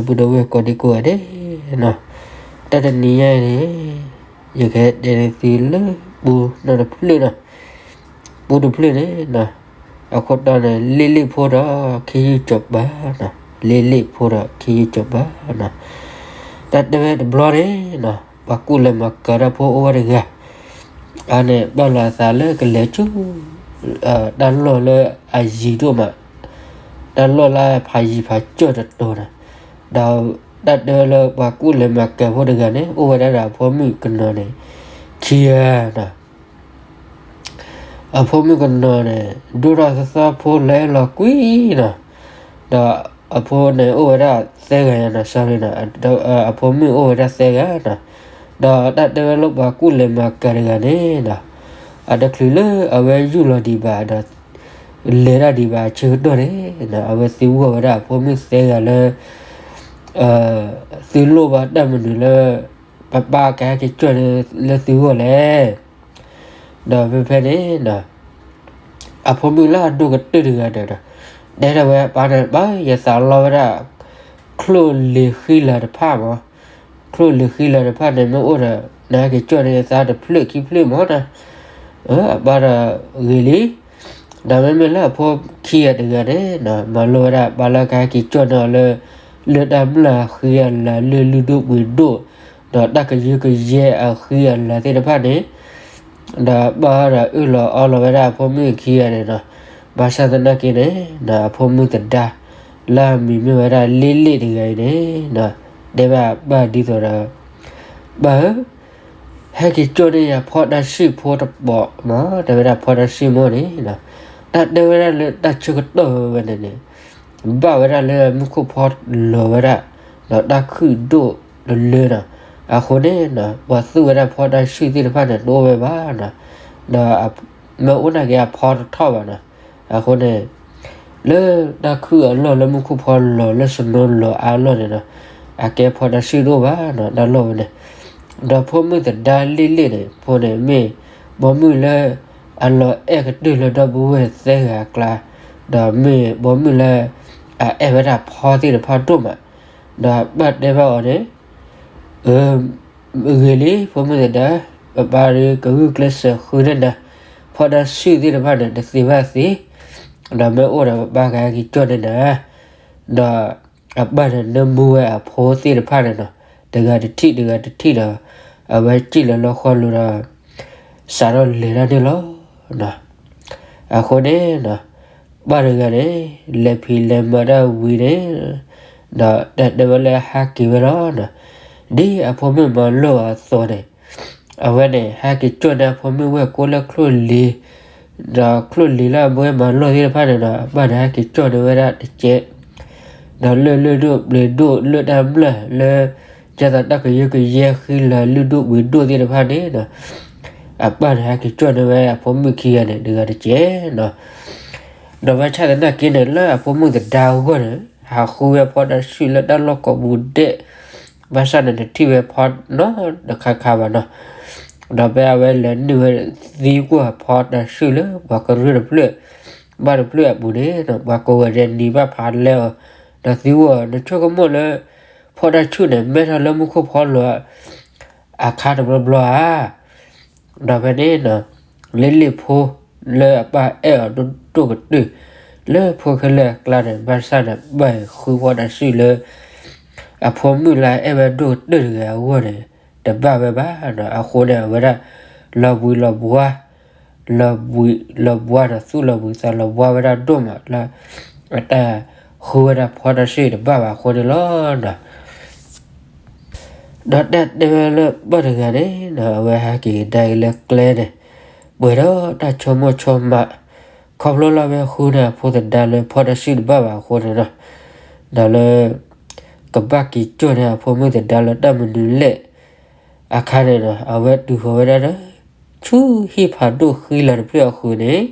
ပုၢ်ဒီဝဲၢ်ကိးဒံကိးဂၤဒဲးနီၤ, တၢ်တနံၤညါအံၤန့ၣ် ယကတဲန့ၢ်သုလၢပူနီတဖျၢၣ်နီၤ, ပူတဖျၢၣ်န့ၣ်နီၤ, အခိၣ်တီန့ၣ် လ့လ့ၣ်ဖိဒီးခ့ယုၢ်စီၤပၤနီၤ, လ့လ့ၣ်ဖိဒီးခ့ယုၢ်စီၤပၤနီၤ, တၢ်တဲဝဲတဘျီန့ၣ်နီၤ, ပှၤကူၣ်လဲၤမၤကၤတၢ်ဖိအိၣ်ဝဲတဂၤ အန့ၣ်ဘၣ်လီၤအသးလၢကလဲၤဆူ တၢ်လီၢ်လၢအယံၤဒိၣ်မး, တၢ်လီၢ်လၢဖးယံၤဖးကၠီၣ်တတီၤန့ၣ်, ဒီးတၢ်တဲဝဲလၢပှၤကူၣ်လဲၤမၤကၤဖိတဂၤန့ၣ် အိၣ်ဝဲဒၣ်ဒီးအဖိမုၣ်ကနီၤန့ၣ် ခံဂၤနီၤ, အဖိမုၣ်ကနီၤန့ၣ် ဒိၣ်ထီၣ်သီသီဖိလၢအဲၣ်လီၤကွံနီၤ, ဒီးအဖိန့ၣ်အိၣ်ဝဲဒၣ်သၢဂၤယါနီၤ, sorry နီၤ, အဖိမုၣ်အိၣ်ဝဲဒၣ်သၢဂၤနီၤ, ဒီးတၢ်တဲဝဲလၢပှၤကူၣ်လဲၤမၤကၤတဂၤန့ၣ်နီၤ, အတချုးလၢအဝဲယူၢ်လီၤဒံးဘၣ်ဒီး လဲၤတၢ်ဒံးဘၣ်အဆၢကတီၢ်န့ၣ်နီၤ, အဝဲသံကွၢ်ဝဲဒၣ်အဖိမုၣ်သၢဂၤလၢ သုလိၣ်ဘၣ်တၢ်မနုၤလၢ ပပၢ်ကဟဲက့ၤကၠီၣ်န့ၢ်လၢသုဂီၢ်လဲၣ်. ဒီးဖဲဖဲန့ၣ်နီၤ, အဖိမုၣ်လၢအဒိၣ်ကတၢၢ်တဂၤန့ၣ်ဒီး တဲထီၣ်ဝဲပၢ်န့ၣ် ပၢ် ယသးလီဝဲဒၣ် ချိၣ်လ့ၤဃံလၤတဖၣ်မး, ချိၣ်လ့ၤဃံလၤတဖၣ်န့ၣ် မ့ၢ်အိၣ်ဒီး နဟဲက့ၤကၠီၣ်န့ၢ်ယသးတဖျၢၣ်ခံဖျၢၣ်မးနီၤ. အပၢ်ဒီးဂ့ၤလံ, ဒီးမ့မ့ၢ်လၢအဖိခံဂၤတဂၤန့ၣ်နီၤ မၤလိဝဲဒၣ်ပၢ်လၢကဟဲက့ၤကၠီၣ်န့ၢ်အီၤလၢ လၢၢ်တၢ်မျၢ်အဃံအလၤ လၢၢ်လုၢ်ဒိၣ်ပှ့ၤဒိၣ် ဒီးတၢ်ကယၢကယဲအဃံအလၤသ့ၣ်တဖၣ်န့ၣ်, ဒီးပၢ်ဒီးအၢၣ်လီၤအီလီၤဝဲဒၣ်အဖိမုၣ်ခံဂၤန့ၣ်နီၤ, ဘၣ်ဆၣ်သနာ်က့န့ၣ်နီၤ အဖိမုၣ်သဒါ လၢအမံၤမ့ၢ်ဝဲဒၣ်လ့လ့ၣ်တဂၤအံၤန့ၣ်နီၤ, တဲဘၣ်ပၢ်ဒ်သိးဒီး ပၢ်ဧၢ, ဟဲက့ၤကၠီၣ်န့ၢ်ယၤဖီတၢ်စုၣ်ဖိတပိးမး, တဲဝဲဒၣ်ဖီတၢ်စုၣ်မိၢ်န့ၣ်နီၤ, တၢ်တဲဝဲဒၣ်လၢတၢ်ဆၢကတီၢ်ဝဲန့ၣ်န့ၣ် ဘၣ်ဝဲဒၣ်လၢမူခိၣ်ဖီလီၤဝဲဒၣ်, ဒီးတၢ်ခုၣ်ဒိၣ်တလၢနီၤ, အဃိန့ၣ်နီၤ ပှၤသူၣ်ဝဲဒၣ်ဖီတၢ်စုၣ်သ့ၣ်တဖၣ်န့ၣ် တအိၣ်ဝဲဘၣ်နီၤ, ဒီးမ့ၢ်အိၣ်နာ်က့ၤအဖီတထီၣ်ဘၣ်နီၤ, အဃိန့ၣ် လၢတၢ်ခုၣ်အလီၢ်လၢမူခိၣ်ဖီလီၤလၢစနိလီၤအါလီၢ်န့ၣ်နီၤ, အကဲဖီတၢ်စုၣ်တအိၣ်ဘၣ်နီၤ တၢ်လီၢ်ဝဲန့ၣ်, ဒီးဖိမုၣ်သဒါလ့လ့ၣ်န့ၣ် ဖိန့ၣ်မ့ၢ် ဘီမုၢ်လၢ အလီၤအဲၣ်ကတၢၢ်လၢဒီပုၢ်ဝဲၢ်သၢဂၤအကျါ, ဒီးမ့ၢ်ဘီမုၢ်လၢ အအဲၣ်ဝဲဒၣ်ဖီသ့ၣ်တဖၣ်ဒိၣ်မး, ဒီးပၢ်တဲဘၣ်အီၤန့ၣ် ဂ့ၤလံ ဖိမုၣ်သဒါ, ပပၢ်ဒုးကဂုာ်ကျဲးစၢးဃုန့ၢ်နၤ, ဖီတၢ်စုၣ်သ့ၣ်တဖၣ်န့ၣ် တသ့ဘၣ်သ့, ဒီးမ့ၢ်အိၣ်ဒီးပပၢ်ကဟဲက့ၤကၠီၣ်န့ၢ်နၤ, ဒီးအပၢ်န့ၣ်နၢမူဝဲအဖိသ့ၣ်တဖၣ်န့ၣ်နီၤ, တဂၤတထံၣ်တဂၤတထံၣ်ဒီး အဝဲစံၣ်လီၤလၢဃီလိၤဒီး စးထီၣ်လဲၤတၢ်န့ၣ်လီၤ. အဃိန့ၣ်နီၤ ပၢ်တဂၤန့ၣ် လဲၤဖံးလဲၤမၤတၢ်ဝံၤန့ၣ် ဒီးတၢ်တဲဝဲလၢဟးက့ၤဝဲလီၤနီၤ, ဒ်အဖိမုၣ်မၤလိာ်အသိးန့ၣ် အဝဲန့ၣ် ဟဲက့ၤကၠီၣ်န့ၢ်အဖိမုၣ်ဝဲၢ်ကိးလၢချိၣ်လ့ၤ, ဒီးချိၣ်လ့ၤလၢအဝဲမၤလိာ်သ့ၣ်တဖၣ်န့ၣ်ဒီး အပၢ်န့ၣ် ဟဲက့ၤကၠီၣ်န့ၢ်ဝဲဒၣ်တကဲး, ဒီးလၢၢ်လုၢ်ဒိၣ်ပှ့ၤဒိၣ် လၢၢ်တၢ်မျၢ်လၢ ဒ်သိးတၢ်ကယၢကယဲဃံလၤလုၢ်ဒိၣ်ပှ့ၤဒိၣ်သ့ၣ်တဖၣ်န့ၣ်ဒီး အပၢ်န့ၣ် ဟဲက့ၤကၠီၣ်န့ၢ်ဝဲအဖိမုၣ်ခံဂၤန့ၣ် တဂၤတကဲးနီၤ. ဒီးဘၣ်ဆၣ်သနာ်က့န့ၣ် လၢအဖိမုၣ်သဒါအဂီၢ်န့ၣ် ဟးဃုဝဲဖီတၢ်စုၣ်လၢတၢ်လီၢ်ကိးပူၤဒဲး, ဘၣ်ဆၣ်န့ၣ် တထံၣ်ဝဲဖီနီတခါခါဘၣ်နီၤ. ဒီးဖဲအဝဲလဲၤနုာ်ဝဲသံကွၢ်ဖီတၢ်စုၣ်လၢပှၤကရၢၢ်တဖျၢၣ် ဘၣ်တဖျၢၣ်အပူၤန့ၣ် ပှၤကိးဂၤဒဲးနံၤဘၣ်ဖးလဲအီၤ, ဒီးသံကွၢ် နဆိကမိၣ်လၢ ဖီတၢ်စုၣ်န့ၣ် မဲထီၣ်လၢမူခိၣ်ဖီလီၤ အခါတဘျီဘျီဧါ. ဒီးဖဲန့ၣ်နီၤ လ့လ့ၣ်ဖိလၢအပၢ်အဲၣ်အီၤဒိၣ်ဒိၣ်ကတၢၢ် လၢဖိခဲလၢာ်အကျါန့ၣ် ဘၣ်ဆၣ်န့ၣ် ပၢ်ဃုဖီတၢ်စုၣ်လၢ အဖိမုၣ်လၢအအဲၣ်ဝဲဒိၣ်ကတၢၢ်တဂၤအဂီၢ်န့ၣ် တဘၣ်ဝဲဘၣ်နီၤ. အဃိန့ၣ် အဝဲဒၣ် လီၤဘှံးလီၤဘှါ လီၤဘှံးလီၤဘှါဒီး သူၣ်လီၤဘှံးသးလီၤဘှါဝဲဒၣ်ဒိၣ်မးလၢ အတၢ်ဃုဝဲဒၣ်ဖီတၢ်စုၣ်တဘၣ်ဘၣ်အဃိန့ၣ်လီၤ. ဒီးတၢ်တဲဝဲလၢပၢ်တဂၤန့ၣ်နီၤ အဝဲဟဲက့ၤကဒါက့ၤလၢကျဲန့ၣ် ပှဲၤဒီးတၢ်ဆိကမိၣ်ဆိကမး ခီဖျိလၢအဝဲဃုန့ၢ်အဖိသဒါလၢဖီတၢ်စုၣ်တဘၣ်ဘၣ်အဃိန့ၣ်နီၤ ဒီးလၢ ကဘၣ်က့ၤကၠီၣ်န့ၢ်အဖိမုၣ်သဒါလၢတၢ်မနုၤလဲၣ် အခါန့ၣ်နီၤ အဝဲတုၤဃီၤဝဲဒၣ်ဒီး ဆူဟံၣ်ဖးဒိၣ်ဃံလၤတဖျၢၣ်အဃုာ်န့ၣ်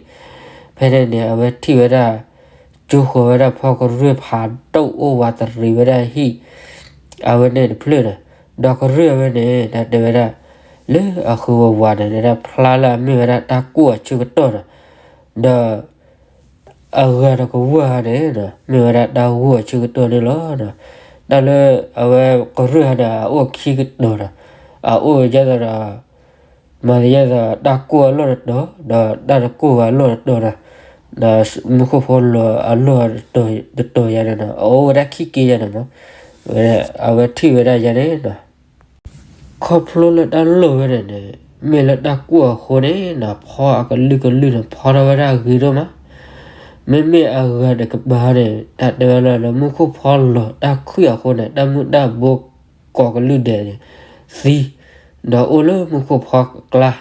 ဖဲန့ၣ်န့ၣ် အဝဲထံၣ်ဝဲဒၣ် ကၠိဃီၤဝဲဒၣ်ဖီကရၢၢ်ဖးဒိၣ်အိၣ်ဝးတရံးဝဲဒၣ်ဟံၣ် အဝဲန့ၣ်တဖျၢၣ်နီၤ ဒီးကရၢၢ်အဝဲန့ၣ် တၢ်တဲဝဲဒၣ် လၢအဃုာ်ဝးဝးန့ၣ် ဒၣ်ဖျါလၢအမ့ၢ်ဝဲဒၣ်တၢ်ကိၢ်အဆၢကတီၢ်နီၤ ဒီး အဂၤတကဝၢၢ်ဧါန့ၣ် မ့ၢ်ဝဲဒၣ်တၢ်ဂိၢ်အဆၢကတီၢ်န့ၣ်လီၤ. တၢ်လၢအဝဲကရၢၢ်ဟါဒီး အအိၣ်ခံကတီၤဒီး အအိၣ်ဒ်သိးဒီး မၤသယဲၢ်သိးတၢ်ကိၢ်အလီၢ်တတီၤ ဒီးတၢ်တကိၢ်ဘၣ်အလီၢ်တတီၤဒီး ဒီးမူခိၣ်ဖီလီၤအလီၢ်တတီၤယၤန့ၣ်ဒီး အအိၣ်ဝဲဒၣ်ခံက့ယၤန့ၣ်မး, ဝဲ အဝဲထံၣ်ဝဲဒၣ်ယၤန့ၣ်ဒီး ခီဖျိလၢတၢ်လိၣ်ဝဲန့ၣ်န့ၣ် မ့ၢ်လၢတၢ်ကိၢ်အဃိန့ၣ်ဒီး ဖီအကလုာ်ကလုာ်န့ၣ် ဖီထီၣ်ဝဲဒၣ်အဂ့ၤဒိၣ်မး, မ့မ့ၢ်အဂၤတကပၤန့ၣ် တၢ်တဲဝဲလၢလၢမူခိၣ်ဖီလီၤတၢ်ခုၣ်အဃိန့ၣ် တၢ်မုၢ်တၢ်ဘိကိးကလုာ်ဒဲးန့ၣ် သံ, ဒီးအိၣ်လၢမူခိၣ်ဖီအကျါ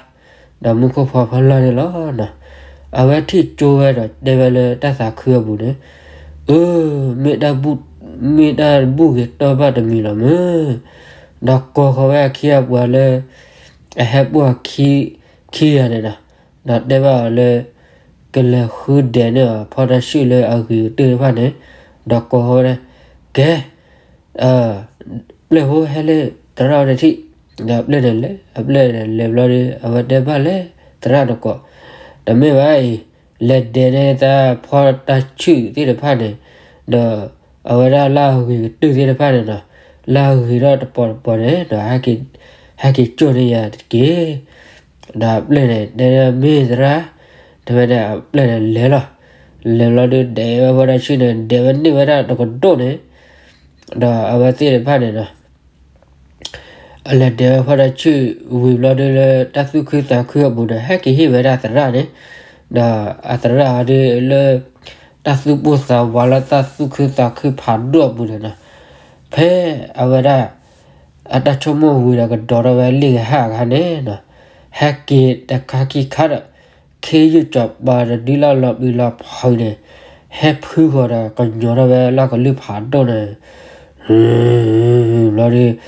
ဒီးမူခိၣ်ဖီဖီလာ်န့ၣ်လီၤ. အဝဲထံၣ်ကၠိဝဲဒီးတဲဝဲလၢတၢ်သးခုအပူၤန့ၣ်, အၢ, မ့ၢ်တၢ်ဘူၣ်, မ့ၢ်တၢ်ဘူၣ်ဂ့ၤတီၢ်ဘၣ်တမံၤလီၤမး, ဒီးကိးဃီၤဝဲအခံအပှၤလၢ အဟဲပိာ်အခံ ခံဂၤန့ၣ်ဒီး, ဒီးတဲဘၣ်အီၤလၢ ကလဲၤဃုဒဲးန့ၢ်အီၤဖီတၢ်ဆူၣ်လၢအဂ့ၤကတၢၢ်တဖၣ်န့ၣ်, ဒီးကိးဃီၤဝဲဒၣ်, ကဲ ပျဲၢ်ဖိဟဲလၢသရၣ်အအိၣ်တထံၣ်, ဒီးအပျဲၢ်န့ၣ်လဲၤ, အပျဲၢ်န့ၣ်လဲၤဘျီဒီး အဝဲတဲဘၣ်လၢသရၣ်တကိး, တမ့ၢ်ဘၣ်အံၤ, လဲၤဒဲးန့ၢ်တၢ်ဖီတၢ်ဆူၣ်သ့ၣ်တဖၣ်န့ၣ်, ဒီးအဝဲဒၣ်လၢအဂ့ၤကတၢၢ်သ့ၣ်တဖၣ်န့ၣ်ဒီး, လၢအဂ့ၤထီၣ်တပီၤတပီၤန့ၣ်ဒီး ဟဲက့ၤကၠိၢ်န့ၢ်ယၤတက့ၢ်. ဒီးအပျဲၢ်န့ၣ်တဲမ့ၢ်သရၣ်, တဲဝဲဒၣ်အပျဲၢ်န့ၣ်လဲၤလီၤ, လဲၤဘျီဒီးဒဲးဝဲဖီတၢ်ဆူၣ်န့ၣ် ဒဲးဝဲန့ၢ်ဝဲဒၣ်တကဒိၣ်န့ၣ်, ဒီးအဝဲသ့ၣ်တဖၣ်န့ၣ်ဒီး အလဲၤဒဲးဝဲဖီတၢ်ဆူၣ်ဝံၤဘျီဒီးလၢတၢ်သူၣ်ခုသးခုအပူၤဒီး ဟဲက့ၤဟ့ၣ်ဝဲဒၣ်သရၣ်န့ၣ်, ဒီးအသရၣ်အီၤဒီးလၢ တၢ်သူၣ်ပိၢ်သးဝးလၢတၢ်သူၣ်ခုသးခုဖးဒိၣ်အပူၤန့ၣ်ဒီး, ဖဲအဝဲဒၣ် အတၢ်ဆိကမိၣ်ဝံၤဒီးကဒီးထီၣ်ဝဲလ့ၣ်ကဟၣ်အခါန့ၣ်ဒီး, ဟဲက့ၤတခါခံခါဒီး ခ့ယုၢ်စီၤပၤဒီးဒုးလၢလီၤပျံၤလီၤဖုးန့ၣ်, ဟဲဖုဃီၤဒီးကညီထီၣ်ဝဲလၢကလုၢ်ဖးဒိၣ်န့ၣ်, ဘျီဒီး, ဒီး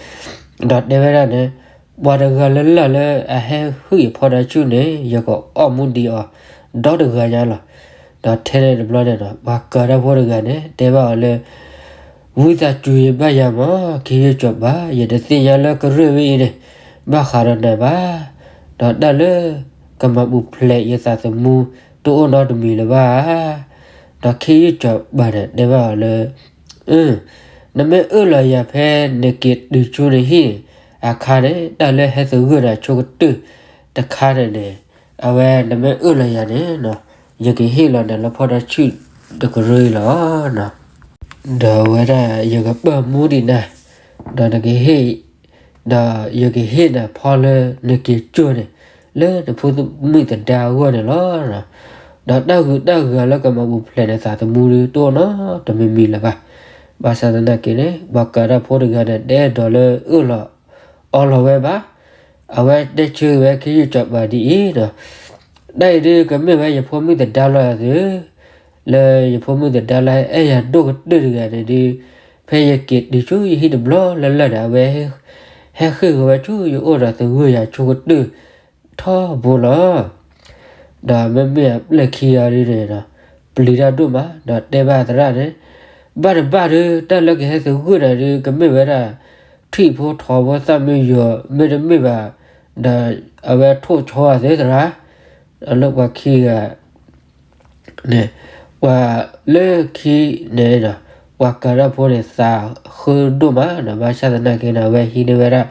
တဲဝဲဒၣ်န့ၣ်, ပှၤတဂၤလၢ်လၢ်လၢအဟဲဟုၣ်ယဖီတၢ်ဆူၣ်န့ၣ် ယကအီၣ်မူဒံးအီၤ ဒီတဂၤညါလီၤ. ဒီးထဲန့ၣ်တဘျီန့ၣ်ဒီး ပှၤကၤတၢ်ဖိတဂၤန့ၣ် တဲဘၣ်အီၤလၢ ဝံသးစူၤယဘၣ်ယၤမး ခ့ယုၢ်စီၤပၤ, ယတသ့ၣ်ညါလၢကရၢၢ်ဝဲအံၤန့ၣ် ဘၣ်ဃးဒီးနၤဘၣ်, ဒီးတၢ်လၢကမၤပူၤဖျဲးယသးသမူ တအိၣ်နီတမံၤလၢၤဘၣ်ဧါ. ဒီးခ့ယုၢ်စီၤပၤန့ၣ်တဲဘၣ်အီၤလၢ အၢ, နမ့ၢ်အၢၣ်လီၤယၤဖဲနက့ၤတုၤဆူနဟံၣ်အခါန့ၣ် တၢ်လၢဟဲသဂၢၢ်နၤဆိကတၢၢ်တခါန့ၣ်န့ၣ်, အဝဲနမ့ၢ်အၢၣ်လီၤယၤန့ၣ်, ယကဟ့ၣ်လီၤနၤလၢဖီတၢ်ဆူၣ်တကရၢအံၤလီၤ. ဒီးအဝဲဒၣ်ယကပာ်မူဒံးနၤ, ဒီးနကဟ့ၣ်, ဒီးယကဟ့ၣ်နၤဖီလၢနက့ၤကၠိၢ်န့ၣ် လၢနဖိမုၣ်သဒါအဂီၢ်န့ၣ်လီၤ. ဒီးတၢ်ဂုၤတၢ်ဂၤလၢကမၤပူၤဖျဲးနသးသမူဒီး တအိၣ်နီတမံၤမံၤလၢၤဘၣ်. ဘၣ်ဆၣ်သနာ်က့န့ၣ် ပှၤကၤတၢ်ဖိတဂၤန့ၣ် တအဲၣ်ဒိးလၢအၢၣ်လီၤအီလီၤဝဲဘၣ်. အဝဲတဲဆၢဝဲခ့ယုၢ်စီၤပၤဒ်အံၤဒီး, တၢ်အံၤဒုးကမ့ၢ်ဝဲယဖိမုၣ်သဒါလီၤသု, လၢယဖိမုၣ်သဒါလၢအဲၣ်ယၤဒိၣ်ကတၢၢ်တဂၤန့ၣ်ဒုး, ဖဲယက့ၤတုၤဆူယဟံၣ်တဘျီလၢ်လၢ်ဒီး အဝဲ ဟဲဃ့ၢ်ဂီၤဝဲဆူယအိၣ်ဒီးသဂၢၢ်ယၤဆိကတၢၢ်ထီဘိလီၤ. ဒီးမ့မ့ၢ်အပျဲၢ်ခံဂၤဒုန့ၣ်ဒီး ပျံၤတၢ်ဒိၣ်မး ဒီးတဲဘၣ်သရၣ်န့ၣ်, ဘၣ်တဘၣ်ဒီး တၢ်လၢကဟဲသဂၢၢ်နၤဒုး ကမ့ၢ်ဝဲဒၣ် ထွံၣ်ဖိထိးဖိသၣ်မံယီၤ မ့တမ့ၢ်ဘၣ်, ဒီးအဝဲထိၣ်ဆီအသ့သရၣ်, လၢပှၤခံဂၤ န့ၣ်, ပှၤလၢခံန့ၣ်ဒီး ပှၤကၤတၢ်ဖိန့ၣ် သးဃၢဒိၣ်မးဒီး ဘၣ်ဆၣ်သနာ်က့န့ၣ် အဝဲဟံးန့ၢ်ဝဲဒၣ်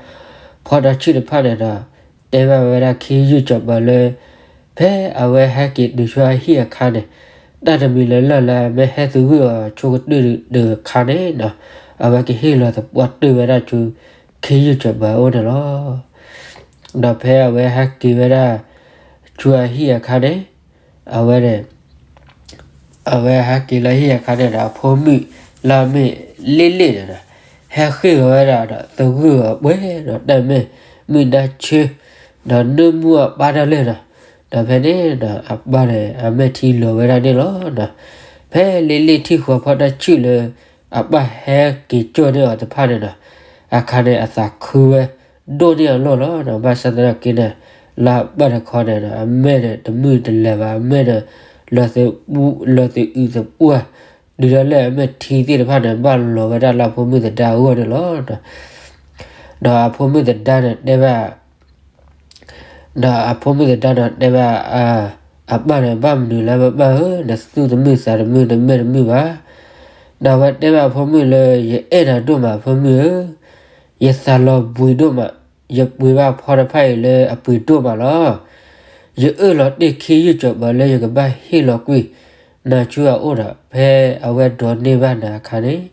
ဖီတၢ်ဆူၣ်တဖၣ်န့ၣ်ဒီး တဲဘၣ်ဝဲဒၣ်ခ့ယုၢ်စီၤပၤလၢ ဖဲအဝဲဟဲက့ၤတုၤဆူအဟံၣ်အခါန့ၣ်, တၢ်တမံၤလၢ်လၢ်လၢအမ့ၢ်ဟဲသဂၢၢ်အီၤဆိကတၢၢ်တခါန့ၣ်ဒီး အဝဲကဟ့ၣ်လီၤသပှၢ်တၢၢ်ဝဲဒၣ်ဆူ ခ့ယုၢ်စီၤပၤအအိၣ်န့ၣ်လီၤ. ဒီးဖဲအဝဲဟဲက့ၤဝဲဒၣ် ဆူအဟံၣ်အခါန့ၣ်, အဝဲန့ၣ် အဝဲဟဲက့ၤလၢဟံၣ်အခါန့ၣ်ဒီး အဖိမုၣ်လၢအမ့ၢ်လ့ၣ်လ့ၣ်န့ၣ်ဒီး ဟဲဃ့ၢ်ဂီၤဝဲဒၣ်ဒီး သဂၢၢ်အီၤပှဲၤဒီးတၢ်မဲာ်မုာ်နါဆၢ, ဒီးနၢမူအပၢ်တၢ်လဲၣ်ဒီး, ဒီးဖဲန့ၣ်ဒီး အပၢ်န့ၣ် အမဲာ်ထံလီၤဝဲဒၣ်န့ၣ်လီၤ. ဒီးဖဲလ့ၣ်လ့ၣ်ထံၣ်ဃီၤဖီတၢ်ဆူၣ်လၢ အပၢ်ဟဲက့ၤကၠိၢ်န့ၢ်အီၤတဖၣ်န့ၣ်ဒီး အခါန့ၣ်အသးခုဝဲ ဒိၣ်န့ၢ်အလီၢ်လီၤ. ဒီးဘၣ်ဆၣ်သနာ်က့န့ၣ် လၢအပၢ်တခီန့ၣ်ဒီး အမဲာ်န့ၣ်တမုာ်တလဲၤဘၣ်, အမဲာ်န့ၣ် လီၤသအုးသပှၢ်, တုၤဒၣ်လဲာ်အမဲာ်ထံသ့ၣ်တဖၣ်န့ၣ် ဘၣ်လီၤဝဲဒၣ်လၢအဖိမုၣ်သဒါအဂီၢ်န့ၣ်လီၤ. ဒီးအဖိမုၣ်သဒါန့ၣ်တဲဘၣ် ဒီးအဖိမုၣ်သဒါန့ၣ်တဲဘၣ် အပၢ်န့ၣ် ဘၣ်မနုၤလဲၣ် ပၢ်ဧၢ, နသူၣ်တမုာ်သးတမုာ် နမဲာ်တမုာ်ဘၣ်. ဒီးအဝဲတဲဘၣ်အဖိမုၣ်လၢ ယအဲၣ်နၤဒိၣ်မး အဖိမုၣ်ဧၢ, ယသးလီၤဘှံးဒိၣ်မး, ယပှ့ၤဘၣ်ဖီတဖၣ်အံၤလၢအပှ့ၤဒိၣ်မးလီၤ. ယအၢၣ်လီၤတ့ၢ်ခ့ယုၢ်စီၤပၤလၢယကဘၣ်ဟ့ၣ်လီၤကွံာ်နၤဆူအအိၣ်ဒီး ဖဲအဝဲဒိးန့ၢ်ဘၣ်နၤအခါန့ၣ်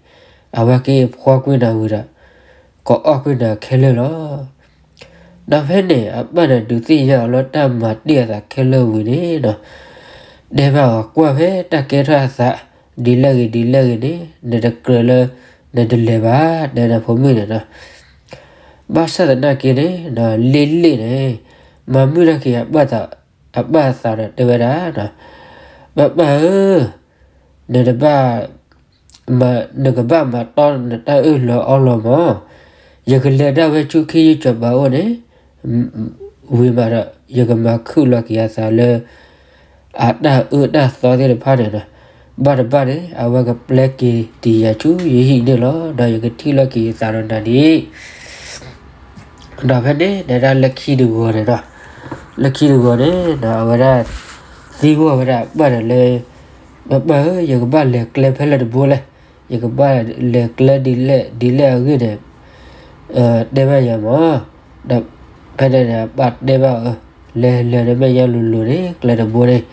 အဝဲကဟ့ၣ်ဖှီကွံာ်နၤဝံၤဒီး ကအီၣ်ကွံာ်နၤခဲလၢာ်လီၤ. ဒီးဖဲန့ၣ် အပၢ်န့ၣ်ဒုးသ့ၣ်ညါအီၤလၢတၢ်မၤတ့ၢ်အသးခဲလၢာ်ဝံၤန့ၣ်ဒီး တဲဘၣ်အီၤကွၢ်ဖဲတၢ်ကဲထီၣ်အသး ဒ်လဲၣ်ဂ့ၤဒ်လဲၣ်ဂ့ၤန့ၣ် နတကြၢးလၢ နတလဲၤဘၣ် တဲနၤဖိမုၣ်န့ၣ်ဒီး ဘၣ်ဆၣ်သနာ်က့န့ၣ်ဒီး လ့လ့ၣ်န့ၣ် မၤမုာ်ထီၣ်က့ၤ အပၢ်အသးဒီးတဲဝဲဒၣ်ဒီး ပၢ်ပၢ်ဧၢ, နတဘၣ် နကဘၣ်မၤတီနတၢ်အၢၣ်လီၤအီလီၤမး, ယကလဲၤဒၣ်ဝဲဆူခ့ယုၢ်စီၤပၤအိၣ်န့ၣ် ဝံၤမးဒီး ယကမၤခုၣ်လီၤက့ၤအသးလၢ အတၢ်အၢတၢ်သီသ့ၣ်တဖၣ်န့ၣ်ဒီး ဘၣ်တဘၣ်န့ၣ် အဝဲကပျဲက့ၤတံာ်ယၤဆူယဟံၣ်န့ၣ်လီၤ. ဒီးယကထံၣ်လီၤက့ၤယသးဒီးနၤဒ်အံၤ ဒီးဖဲန့ၣ် နဒၣ်လၢခံတဂီၤန့ၣ်ဒီး လၢခံတဂီၤန့ၣ်ဒီး အဝဲဒၣ် သံကွၢ်ဝဲဒၣ်အပၢ်န့ၣ်လၢ ပၢ်ပၢ်ဧၢ, ယကဘၣ်လဲၤကျဲဖဲလဲၣ်တဘိလဲၣ်, ယကဘၣ်လဲၤကျဲဒ်လဲၣ်ဒ်လဲၣ်အဂ့ၢ်န့ၣ် တဲဘၣ်ယၤမး, ဒီးဖဲန့ၣ်န့ၣ် အပၢ်တဲဘၣ်အီၤ, လဲၤလဲၤဒီးမဲာ်ညါလိၤလိၤန့ၣ် ကျဲတဘိန့ၣ်,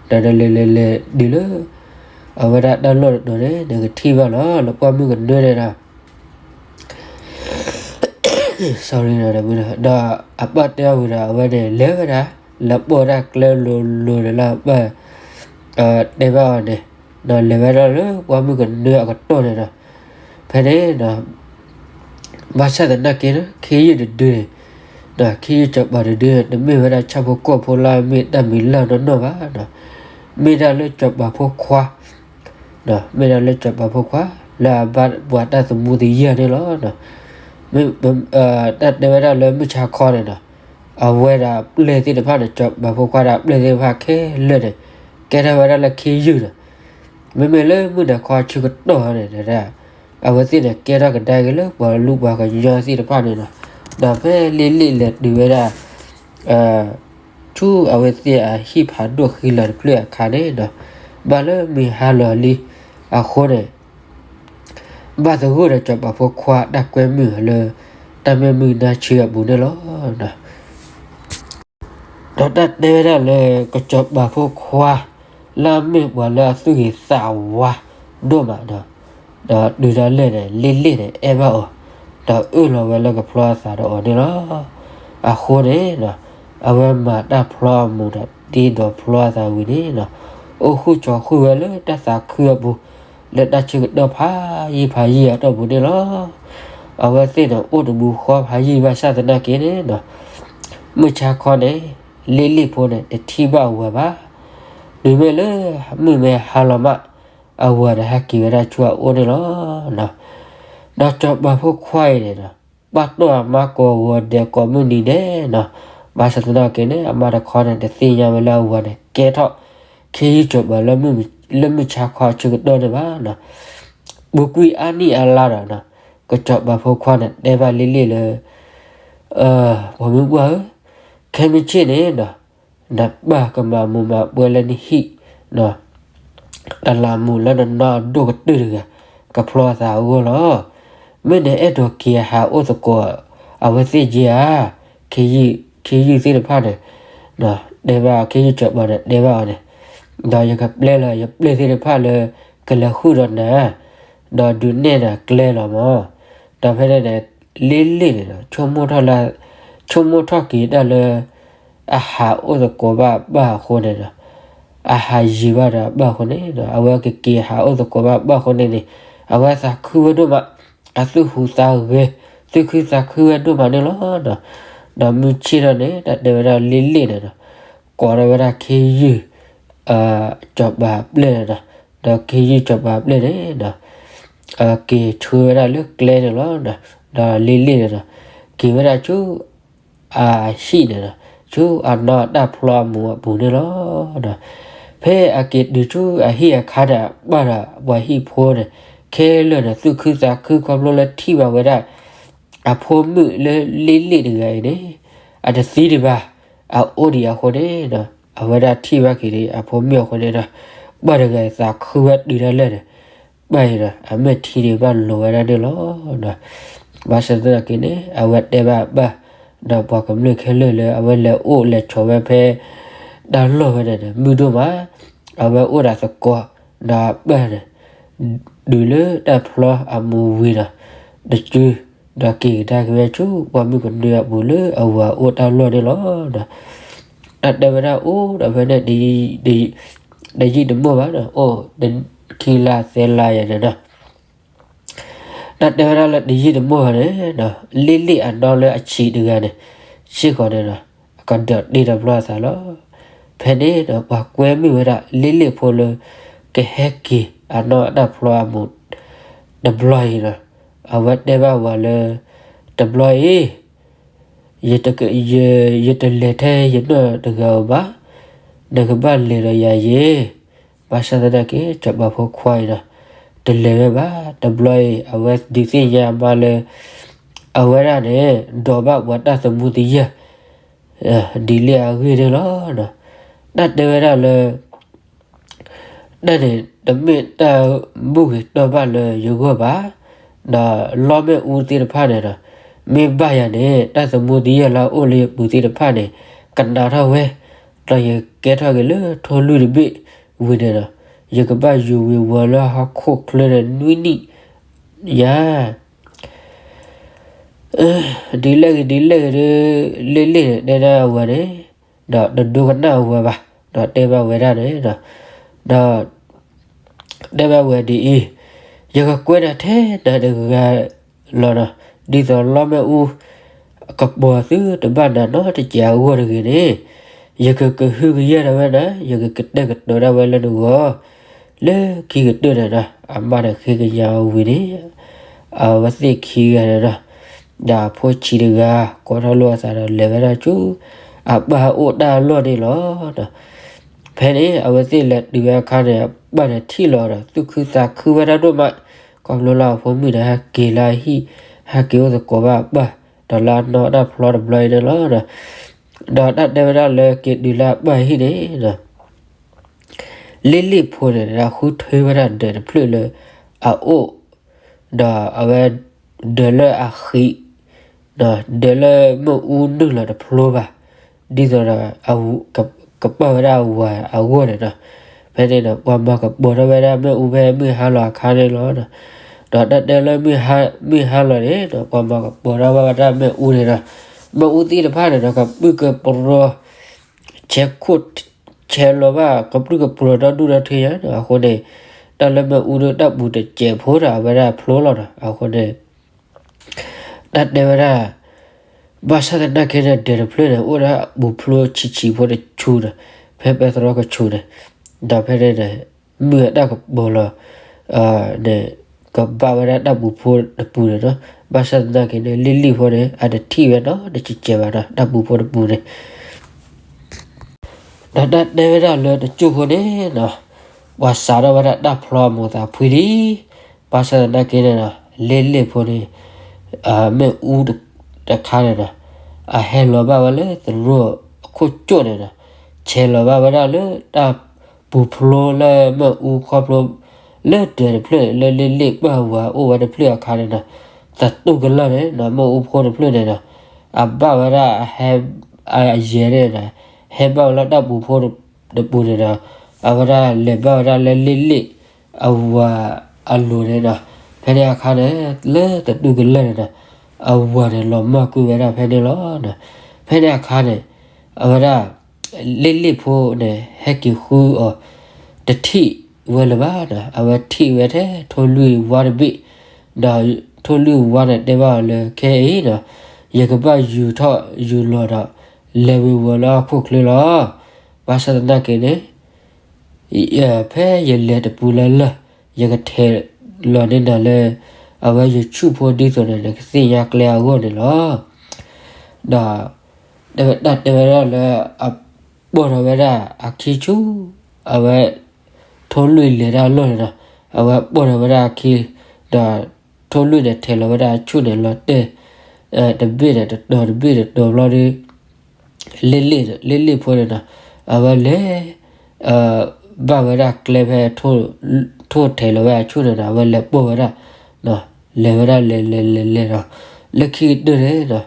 ဒီးလဲၤလဲၤလဲၤတုၤလၢ အဝဲဒၣ်တၢ်လီၢ်တတီၤန့ၣ် နကထံၣ်ဘၣ်လီၤ လၢပှၢ်မုၢ်ကနၢန့ၣ်ဒီး sorry ဒီး ဒီးအပၢ်တဲအီၤဝံၤဒီး အဝဲန့ၣ်လဲၤဝဲဒၣ် လဲၤပိာ်ဝဲဒၣ်ကျဲလိၤလိၤန့ၣ်လၢအပၢ် တဲဘၣ်အီၤန့ၣ်, ဒီးလဲၤဝဲဒၣ်လၢပှၢ်မုၢ်ကနၢအကတီၢ်န့ၣ်ဒီး ဖဲန့ၣ်ဒီး ဘၣ်ဆၣ်သနာ်က့ဒီး ခ့ယုၢ်တဒုန့ၣ်, ဒီးခ့ယုၢ်စီၤပၤတဒုန့ၣ် တမ့ၢ်ဝဲဒၣ်ဆၣ်ဖိကီၢ်ဖိလၢအမ့ၢ်တၢ်မံၤလၢ်နီၢ်နီၢ်ဘၣ်ဒီး မ့ၢ်ဒၣ်လၢစီၤပၤဖိခွါ မ့ၢ်ဒၣ်လၢစီၤပၤဖိခွါ လၢအဘၣ်ပှၤတၢ်သမူသယၢၢ်န့ၣ်လီၤ. တၢ်တဲဝဲဒၣ်လၢမုၢ်ဆါခီန့ၣ်ဒီး အဝဲဒၣ်ပျဲၢ်သ့ၣ်တဖၣ်န့ၣ် စီၤပၤဖိခွါဒီးပျဲၢ်သ့ၣ်တဖၣ်ခဲလၢာ်န့ၣ် ကဲထီၣ်ဝဲဒၣ်လၢခ့ယုၢ်ဒီး မ့မ့ၢ်လၢမုၢ်နၤခီဆၢကတီၢ်န့ၣ်ဒီး အဝဲသ့ၣ်န့ၣ် ကဲထီၣ်ကဒါက့ၤလၢပှၤလူၢ်ပှၤကညီသ့ၣ်တဖၣ်န့ၣ်လီၤ. ဒီးဖဲလ့လ့ၣ်လဲၤတုၤဝဲဒၣ် ဆူအဝဲသ့ၣ်အဟံၣ်ဖးဒိၣ်ဃံလၤတဖျၢၣ်အခါန့ၣ်ဒီး ဘၣ်လၢမုၢ်ဟါလီၤလံအဃိန့ၣ် ဘၣ်သဂၢၢ်ဒီးစီၤပၤဖိခွါတၢ်ကွဲမုာ်လၢ တၢ်မဲာ်မုာ်နါဆၢအပူၤန့ၣ်လီၤ. ဒီးတၢ်တဲဝဲဒၣ်လၢ ကစီၤပၤဖိခွါ လၢအမ့ၢ်ပှၤလၢအသူၣ်ဂ့ၤသးဝါဒိၣ်မးဒီး ဒီးတုၤဒၣ်လဲာ်န့ၣ် လ့လ့ၣ်န့ၣ် အဲၣ်ဘၣ်အီၤ, ဒီးအၢၣ်လီၤဝဲလၢကဖျီအသးဒီးအီၤန့ၣ်လီၤ. အဃိန့ၣ်ဒီး အဝဲမၤတၢ်ဖျီအမူးဒီး တ့ဒီးဖျီအသးဝံၤန့ၣ်ဒီး အိၣ်ဃုာ်ကၠီဃုာ်ဝဲလၢတၢ်သးခုအပူၤ လၢတၢ်ဆၢကတီၢ်ဖးယံာ်ဖးယံာ်အတီၢ်ပူၤန့ၣ်လီၤ. အဝဲသ့ၣ်န့ၣ် အိၣ်တမူဃီဖးယံာ်ဘၣ်ဆၣ်သနာ်က့န့ၣ်ဒီး မုၢ်ဆါခီန့ၣ် လ့လ့ၣ်ဖိန့ၣ် တထံၣ်ဘၣ်အဝၤဘၣ်. တုၤမ့ၢ်လၢမုၢ်မ့ၢ်ဟါလီၤမး အဝၤန့ၣ်ဟဲက့ၤဝဲဒၣ်ဆူအအိၣ်န့ၣ်လီၤ. ဒီးစီၤပၤဖိခွါအံၤန့ၣ်ဒီး ပာ်တီၢ်အမါကိးဂီၤဒဲးကိးမုၢ်နံၤဒဲးနီၤ, ဘၣ်ဆၣ်သနာ်က့န့ၣ် အမါတခီန့ၣ် တသ့ၣ်ညါဝဲလၢအဝၤန့ၣ် ကဲထီၣ်ခ့ယုၢ်စီၤပၤလၢမုၢ်ဆါခီအဆၢကတီၢ်န့ၣ်ဘၣ်နီၤ. ပူၤကွံာ်အါနံၣ်အါလါဒီးနီၤ, ကစီၤပၤဖိခွါန့ၣ် တဲဘၣ်လ့လ့ၣ်လၢ ပှၤမုၢ်ပှၢ်ဧၢ, ခဲမုၢ်ဆ့ၣ်န့ၣ်နီၤ, နပၢ်ကမၤမူးမၤပွဲလၢနဟံၣ်နီၤ, တလးမူးလၢနနီၢ်အဒိၣ်ကတၢၢ်တဂၤ ကဖျီအသးအဂီၢ်လီၤ. မ့ၢ်နအဲၣ်ဒိးက့ၤဟးအိၣ်သကိး အဝဲသ့ၣ်က့ဧါ, ခ့ယုၢ်သ့ၣ်တဖၣ်န့ၣ် တဲဘၣ်ခ့ယုၢ်စီၤပၤန့ၣ် တဲဘၣ်အီၤန့ၣ်, ဒီးယကပျဲလီၤယပျဲၢ်သ့ၣ်တဖၣ်လၢ ကလဲၤဃုာ်ဒီးနၤ, ဒီးဒုးနဲၣ်နၤကျဲလီၤမး. ဒီးဖဲန့ၣ်န့ၣ် လ့လ့ၣ်န့ၣ်ဒီး ဆိကမိၣ်ထီၣ်လၢ ဆိကမိၣ်ထီၣ်က့ၤတၢ်လၢ အဟးအိၣ်သကိးဘၣ်အပၢ်အဃိန့ၣ်ဒီး အဟးယံၤဘၣ်ဒီးအပၢ်အဃိန့ၣ်ဒီး အဝဲကက့ၤဟးအိၣ်သကိးဘၣ်အပၢ်အဃိန့ၣ်န့ၣ် အဝဲသးခုဝဲဒိၣ်မး, အသူၣ်ဟူးသးဂဲၤ သူၣ်ခုသးခုဝဲဒိၣ်မးန့ၣ်လီၤ. ဒီးမုၢ်ဆ့ၣ်ထီၣ်န့ၣ် တၢ်တဲဝဲဒၣ်လ့လ့ၣ်န့ၣ်ဒီး ကိးထီၣ်ဝဲဒၣ်ခ့ယုၢ် စီၤပၤအပျဲၢ်န့ၣ်ဒီး ဒီးခ့ယုၢ်စီၤပၤအပျဲၢ်န့ၣ်ဒီး က့ၤဆှၢဝဲဒၣ်လၢကျဲန့ၣ်လီၤ. ဒီးလ့လ့ၣ်န့ၣ်ဒီး က့ၤဝဲဒၣ်ဆူ အဟံၣ်န့ၣ်ဒီး ဆူအနီၢ်တၢ်ဖျီအမူးအပူၤန့ၣ်လီၤ. ဒီး ဖဲအက့ၤတုၤဆူအဟံၣ်အခါန့ၣ် အပၢ်ဒီးပှၤဟံၣ်ဖိန့ၣ် ခဲလၢာ်န့ၣ် သူၣ်ခုသးခုခီဖျိလၢထံၣ်ဘၣ်ဝဲဒၣ် အဖိမုၣ်လၢလ့လ့ၣ်တဂၤအံၤန့ၣ် အတသံဒံးဘၣ် အအိၣ်ဒံးအဃိန့ၣ်ဒီး အဝဲဒၣ်ထံၣ်ဘၣ်က့ၤဒံးအဖိမုၣ်အဃိန့ၣ်ဒီး ပၢ်တဂၤအံၤသးခုဝဲတုၤဒၣ်လဲာ်န့ၣ် ပၢ်အံၤဒီး အမဲာ်ထံန့ၣ်ဘၣ်လိၤဝဲဒၣ်န့ၣ်လီၤ. ဘၣ်ဆၣ်သနာ်က့န့ၣ် အဝဲတဲဘၣ်အပၢ် ဒီးပှၤကမျၢၢ်ခဲလၢာ်လၢအဝဲလဲၤအိၣ်လဲၤဆိးဝဲဖဲ တၢ်လီၢ်ဝဲန့ၣ်ဒီး မုၢ်ဒိၣ်မး အဝဲအိၣ်ဒီးသကိး ဒီးအပၢ်န့ၣ် တုၤလၢတၢ်ဖျီအမူးဝံၤဒီး တစု ဒီးက့ၤကဒါက့ၤဝဲဆူပှၢ်မုၢ်ကနၢအပူၤလၢအဝၤအိၣ်တၢ်လီၢ်န့ၣ်လီၤ. တၢ်တဲဝဲဒၣ်အိၣ်ဒီးဖဲန့ၣ် တယံာ်တမီၢ်ဘၣ်ဒီး အိၣ်တခံလါသၢလါယၤန့ၣ်ဒီး တၢ်တဲဝဲဒၣ်လၢတယံာ်တမီၢ်ဘၣ်န့ၣ်ဒီး လ့ၣ်လ့ၣ်အနီၢ်လၢအဆံးတဂၤန့ၣ် စ့ၢ်ကီးန့ၣ်ဒီး အကဒိးတ့ၢ်တဘျီအသးလီၤ. ဖဲန့ၣ်ဒီးပှၤကွဲမုာ်ဝဲဒၣ်လ့ၣ်လ့ၣ်ဖိလၢ ကဟဲက့ၤအနီၢ်တၢ်ဖျီအမူး တဘျီအံၤဒီး အဝဲတဲဘၣ်ဝၤလၢ တဘျီအံၤ ယတက- ယ- ယတလဲၤထဲယနီၢ်တဂၤဧိၤဘၣ်, နကဘၣ်လဲၤဒီးယၤယ့ၤ. ဘၣ်ဆၣ်သနာ်က့ စီၤပၤဖိခွါအံၤဒီး တလဲၤဝဲဘၣ်. တဘျီအံၤ အဝဲဒုးသ့ၣ်ညါအမါလၢ အဝဲဒၣ်န့ၣ် ဒိးဘၣ်ပှၤတၢ်သမူသယၢၢ် ဒ်လဲၣ်အဂ့ၢ်န့ၣ်လီၤ. တၢ်တဲဝဲဒၣ်လၢ တၢ်န့ၣ် တမ့ၢ်တၢ်ဘူၣ်ဂ့ၤတီၢ်ဘၣ်လၢယဂီၢ်ဘၣ်, ဒီးလီမ့ၣ်အူသ့ၣ်တဖၣ်န့ၣ်ဒီး မ့ၢ်ဘၣ်ယၤန့ၣ် တၢ်သမူသယၢၢ်လၢအအိၣ်လၢယပူၤသ့ၣ်တဖၣ်န့ၣ် ကနးထီၣ်ဝဲ, ဒီးယကဲထီၣ်က့ၤလၢထိၣ်လွံၢ်တဘ့ၣ်ဝံၤန့ၣ်ဒီး ယကဘၣ်ယူၤဝံၤဝီၤလၢဟီၣ်ခိၣ်ချၢန့ၣ်နွံနံၣ်ညါ ဒ်လဲၣ်ဂ့ၤဒ်လဲၣ်ဂ့ၤဒီး လ့ၣ်လ့ၣ်န့ၣ်တဲဒၣ်အဝၤန့ၣ် ဒီးတဒိကနၣ်အဝၤဘၣ်, ဒီးတဲဘၣ်ဝဲဒၣ်န့ၣ်ဒီး ဒီး တဲဘၣ်ဝဲဒ်အံၤ, ယကကွဲနၤထဲနၤတဂၤလီၤဒီး ဒ်သိးလီမ့ၣ်အူ ကပီၤသုတဘၣ်နၤနီတစဲးအဂီၢ်တဂ့ၤန့ၣ်, ယကကဟုကယာ်ဒၣ်ဝဲနၤ, ယကကတဲာ်ကတီၤဒၣ်ဝဲလၢနဂီၢ် လၢခံကတၢၢ်န့ၣ်ဒီး အမါန့ၣ်ဃ့ကညးအီၤဝံၤန့ၣ် အဝဲသ့ၣ်ခံဂၤန့ၣ်ဒီး ဒီးအဖိဆံးတဂၤ ကိးထီၣ်လိာ်အသးဒီးလဲၤဝဲဒၣ်ဆူ အပၢ်အိၣ်တၢ်လီၢ်န့ၣ်လီၤ. ဖဲန့ၣ် အဝဲသ့ၣ်လဲၤတုၤဝဲအခါန့ၣ် အပၢ်န့ၣ်ထံၣ်လီၤဒီး သူၣ်ခုသးခုဝဲဒၣ်ဒိၣ်မး, ခီဖျိလၢအဖိမုၣ်န့ၣ် ဟဲက့ၤလၢအဟံၣ် ဟဲက့ၤအိၣ်သကိးဘၣ်အပၢ် ဒီးလၢအနီၢ်တၢ်ဖျီတဘျီအံၤန့ၣ်လီၤ. ဒီးတၢ်တဲဝဲဒၣ်လၢက့ၤတုၤလၢအပၢ်ဟံၣ်န့ၣ်ဒီး လ့ၣ်လ့ၣ်ဖိန့ၣ် ဃုထၢဝဲဒၣ်ဒၢးတဖျၢၣ်လၢအအိၣ်, ဒီးအဝဲဒၢးလၢအဃံး, ဒၢးလၢမ့ၣ်အူနုာ်လီၤတဖျိဘၣ်, ဒ်သိးဒီး ကပာ်ဝဲဒၣ်အဝၤအဂီၢ်န့ၣ်ဒီး ဖဲန့ၣ်ဒီး ပှၤမၤကပီၤထီၣ်ဝဲဒၣ်မ့ၣ်အူဖဲမုၢ်ဟါလီၤအခါန့ၣ်လီၤ. ဒီးတၢ်တဲလၢ မုၢ်ဟါလီၤန့ၣ်ဒီး ပှၤမၤကပီၤထီၣ်ဝဲဒၣ်မ့ၣ်အူန့ၣ်ဒီး မ့ၣ်အူသ့ၣ်တဖၣ်န့ၣ်ဒီး ကပုၢ်ကပြီၤ ဆဲးခိၣ် ဆဲးလီၤဘၣ် ကပြုၢ်ကပြီၤဒီဒူၣ်ဒီထၢညါဒီး အဃိန့ၣ် တၢ်လၢမ့ၣ်အူဒီးတၢ်ပူၤတစဲးဖိဒီး အဝဲဒၣ်ဖျိလီၤဒီး အဃိန့ၣ် တၢ်တဲဝဲဒၣ် ဘၣ်ဆၣ်သနာ်က့န့ၣ် ဒၢးတဖျၢၣ်န့ၣ် အိၣ်ဒၣ်ပူၤဖျိဆံးဆံးဖိတဆူဒီး ဖဲပဲတြီကဆူးန့ၣ် ဒီးဖဲန့ၣ်န့ၣ် မုၢ်အတၢ်ကပီၤလီၤ န့ၣ် ကဘၣ်ဝဲဒၣ်တၢ်ပူၤဖိတပူၤန့ၣ်ဒီး ဘၣ်ဆၣ်သနာ်က့န့ၣ် လ့ၣ်လ့ၣ်ဖိန့ၣ် အတထံၣ်ဝဲနီတစဲးစဲးဘၣ်ဒီး တၢ်ပူၤဖိတပူၤန့ၣ် ဒီးတၢ်တဲဝဲဒၣ်လၢတစိၢ်ဖိန့ၣ်ဒီး ပှၤစးထီၣ်ဝဲဒၣ်တၢ်ဖျီအမိၢ်သးဖှံလံ. ဘၣ်ဆၣ်သနာ်က့န့ၣ်ဒီး လ့ၣ်လ့ၣ်ဖိန့ၣ် မ့ၣ်အူတခါန့ၣ်ဒီး အဟဲလီၤဘၣ်ဝဲလၢသရိာ်အခိၣ်ကၠိၣ်န့ၣ်ဒီး ဆဲးလီၤဘၣ်ဝဲဒၣ်လၢတၢ်ပူၤဖျိလၢမ့ၣ်အူခီဖျိ လၢဒၢးတဖျၢၣ်လၢလ့ၣ်လ့ၣ်ပၢ်ဝၤအိၣ်ဝဲတဖျၢၣ်အခါန့ၣ်ဒီး သတူၢ်ကလၢာ်န့ၣ်ဒီး မ့ၣ်အူဖိတဖျၢၣ်န့ၣ်ဒီး အဘၣ်ဝဲဒၣ်အဟဲ အယဲၢ်န့ၣ်ဒီး ဟဲဘၣ်ဝဲလၢတၢ်ပူၤဖိတပူၤန့ၣ်ဒီး အဝဲဒၣ်လဲၤဘၣ်ဝဲဒၣ်လၢလ့ၣ်လ့ၣ်အဝၤအလိၤန့ၣ်ဒီး ဖဲန့ၣ်အခါန့ၣ် လၢသတူၢ်ကလၢာ်န့ၣ်ဒီး အဝၤန့ၣ်လီၤမၢ်ကွံာ်ဝဲဒၣ်ဖဲန့ၣ်လီၤ. ဖဲန့ၣ်အခါန့ၣ် အဝဲဒၣ် လ့ၣ်လ့ၣ်ဖိန့ၣ် ဟဲက့ၤဃုအီၤ တထံၣ်ဝဲလၢၤဘၣ်ဒီး အဝဲထံၣ်ဝဲထဲထိၣ်လွံၢ်ဝါတဘ့ၣ်, ဒီးထိၣ်လွံၢ်ဝါန့ၣ်တဲဘၣ်အီၤလၢ ခဲအံၤဒီး ယကဘၣ်ယူၤထီၣ်ယူၤလီၤဒီး လဲၤဝ့ၤဝီၤလၢဟီၣ်ခိၣ်ချၢလီၤ. ဘၣ်ဆၣ်သနာ်က့န့ၣ် ဖဲယလဲၤတပူၤလၢ်လၢ် ယကထဲးလီၤန့ၢ်နၤလၢ အဝဲယဆူၣ်ဖိဒ်သိးန့ၣ် နကသ့ၣ်ညါကျဲအဂီၢ်န့ၣ်လီၤ. ဒီး တၢ်တဲဝဲဒၣ်လၢ အပိာ်ထီၣ်ဝဲဒၣ်အခံဆူ အဝဲ ထိၣ်လွံၢ်လဲၤတၢ်အလီၢ်န့ၣ်ဒီး အဝဲပိာ်ထီၣ်ဝဲဒၣ်အခံ ဒီးထိၣ်လွံၢ်န့ၣ်ထဲးလီၤဝဲဒၣ်အဆူၣ်န့ၣ်လီၤတဲာ် တဘ့ၣ်န့ၣ်တတီၤတဘ့ၣ်တတီၤဘျီဒီး လ့ၣ်လ့ၣ် လ့ၣ်လ့ၣ်ဖိန့ၣ်ဒီး အဝဲလဲၤ ဘၣ်ဝဲဒၣ်ကျဲဖဲ ထိၣ် ထိၣ်ထဲးလီၤဝဲအဆူၣ်န့ၣ်ဒီး အဝဲလဲၤပိာ်ဝဲဒၣ်, လဲၤဝဲဒၣ်လဲၤလဲၤလဲၤလဲၤဒီး, လၢခံကတၢၢ်န့ၣ်ဒီး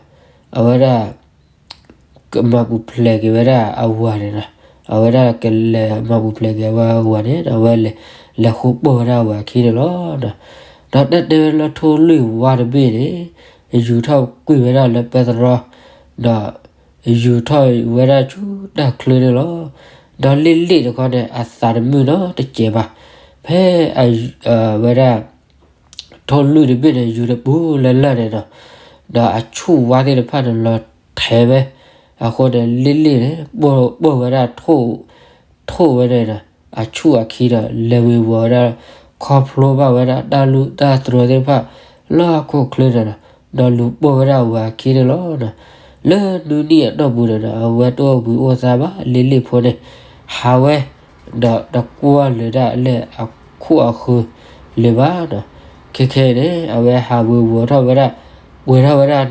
အဝဲဒၣ် ကမၤပူၤဖျဲးက့ၤဝဲဒၣ်အဝၤန့ၣ်ဒီး, အဝဲဒၣ်ကလဲၤမၤပူၤဖျဲးက့ၤဝဲအဝၤန့ၣ်ဒီး အဝဲလဲၤဃုပိာ်ဝဲဒၣ်အဝၤအခံန့ၣ်လီၤ. ဒီးတၢ်တဲဝဲလၢထိၣ်လွံၢ်ဝါတဘ့ၣ်န့ၣ် ယူၤထီၣ်ကွံာ်ဝဲဒၣ်လၢပဲတြီ, ဒီးယူၤထီၣ်ဝဲဒၣ်ဆူတၢ်ချၢန့ၣ်လီၤ. ဒီးလ့ၣ်လ့ၣ်တခီန့ၣ် အသးတမုာ်နီတစဲးဘၣ်. ဖဲအဝဲဒၣ် ထိၣ်လွံၢ်တဘ့ၣ်န့ၣ် ယူၤတပူၤလၢလၢၢ်န့ၣ်ဒီး, ဒီးအဆူၣ်ဝါသ့ၣ်တဖၣ်န့ၣ်လီၤထဲးဝဲ, အဃိန့ၣ် လ့ၣ်လ့ၣ်န့ၣ် ပိာ်ဝဲဒၣ်ထိၣ်, ထိၣ်ဝဲန့ၣ်ဒီး အဆူၣ်အခံဒီး လဲၤဝ့ၤဝီၤဝဲဒၣ်, ခီဖျိဘၣ်ဝဲဒၣ်တၢ်လူၢ်တၢ်တြီၤသ့ၣ်တဖၣ် လၢဟီၣ်ခိၣ်ချၢန့ၣ်ဒီး, ဒီးလူၤပိာ်ဝဲဒၣ်အဝၤအခံန့ၣ်လီၤ. လၢနွံနံၣ်အတီၢ်ပူၤန့ၣ်ဒီး အဝဲတအိၣ်ဘှံးအိၣ်သါဘၣ်, လ့ၣ်လ့ၣ်ဖိန့ၣ် ဟးဝဲ ဒီးတကွၢ်လၢၤဒၣ်လၢအခိၣ်အဃၢၤလၢၤဘၣ်ဒီး, ခဲခဲအံၤန့ၣ် အဝဲဟးဝ့ၤဝီၤထီၣ်ဝဲဒၣ်, ပှဲၤထီၣ်ဝဲဒၣ်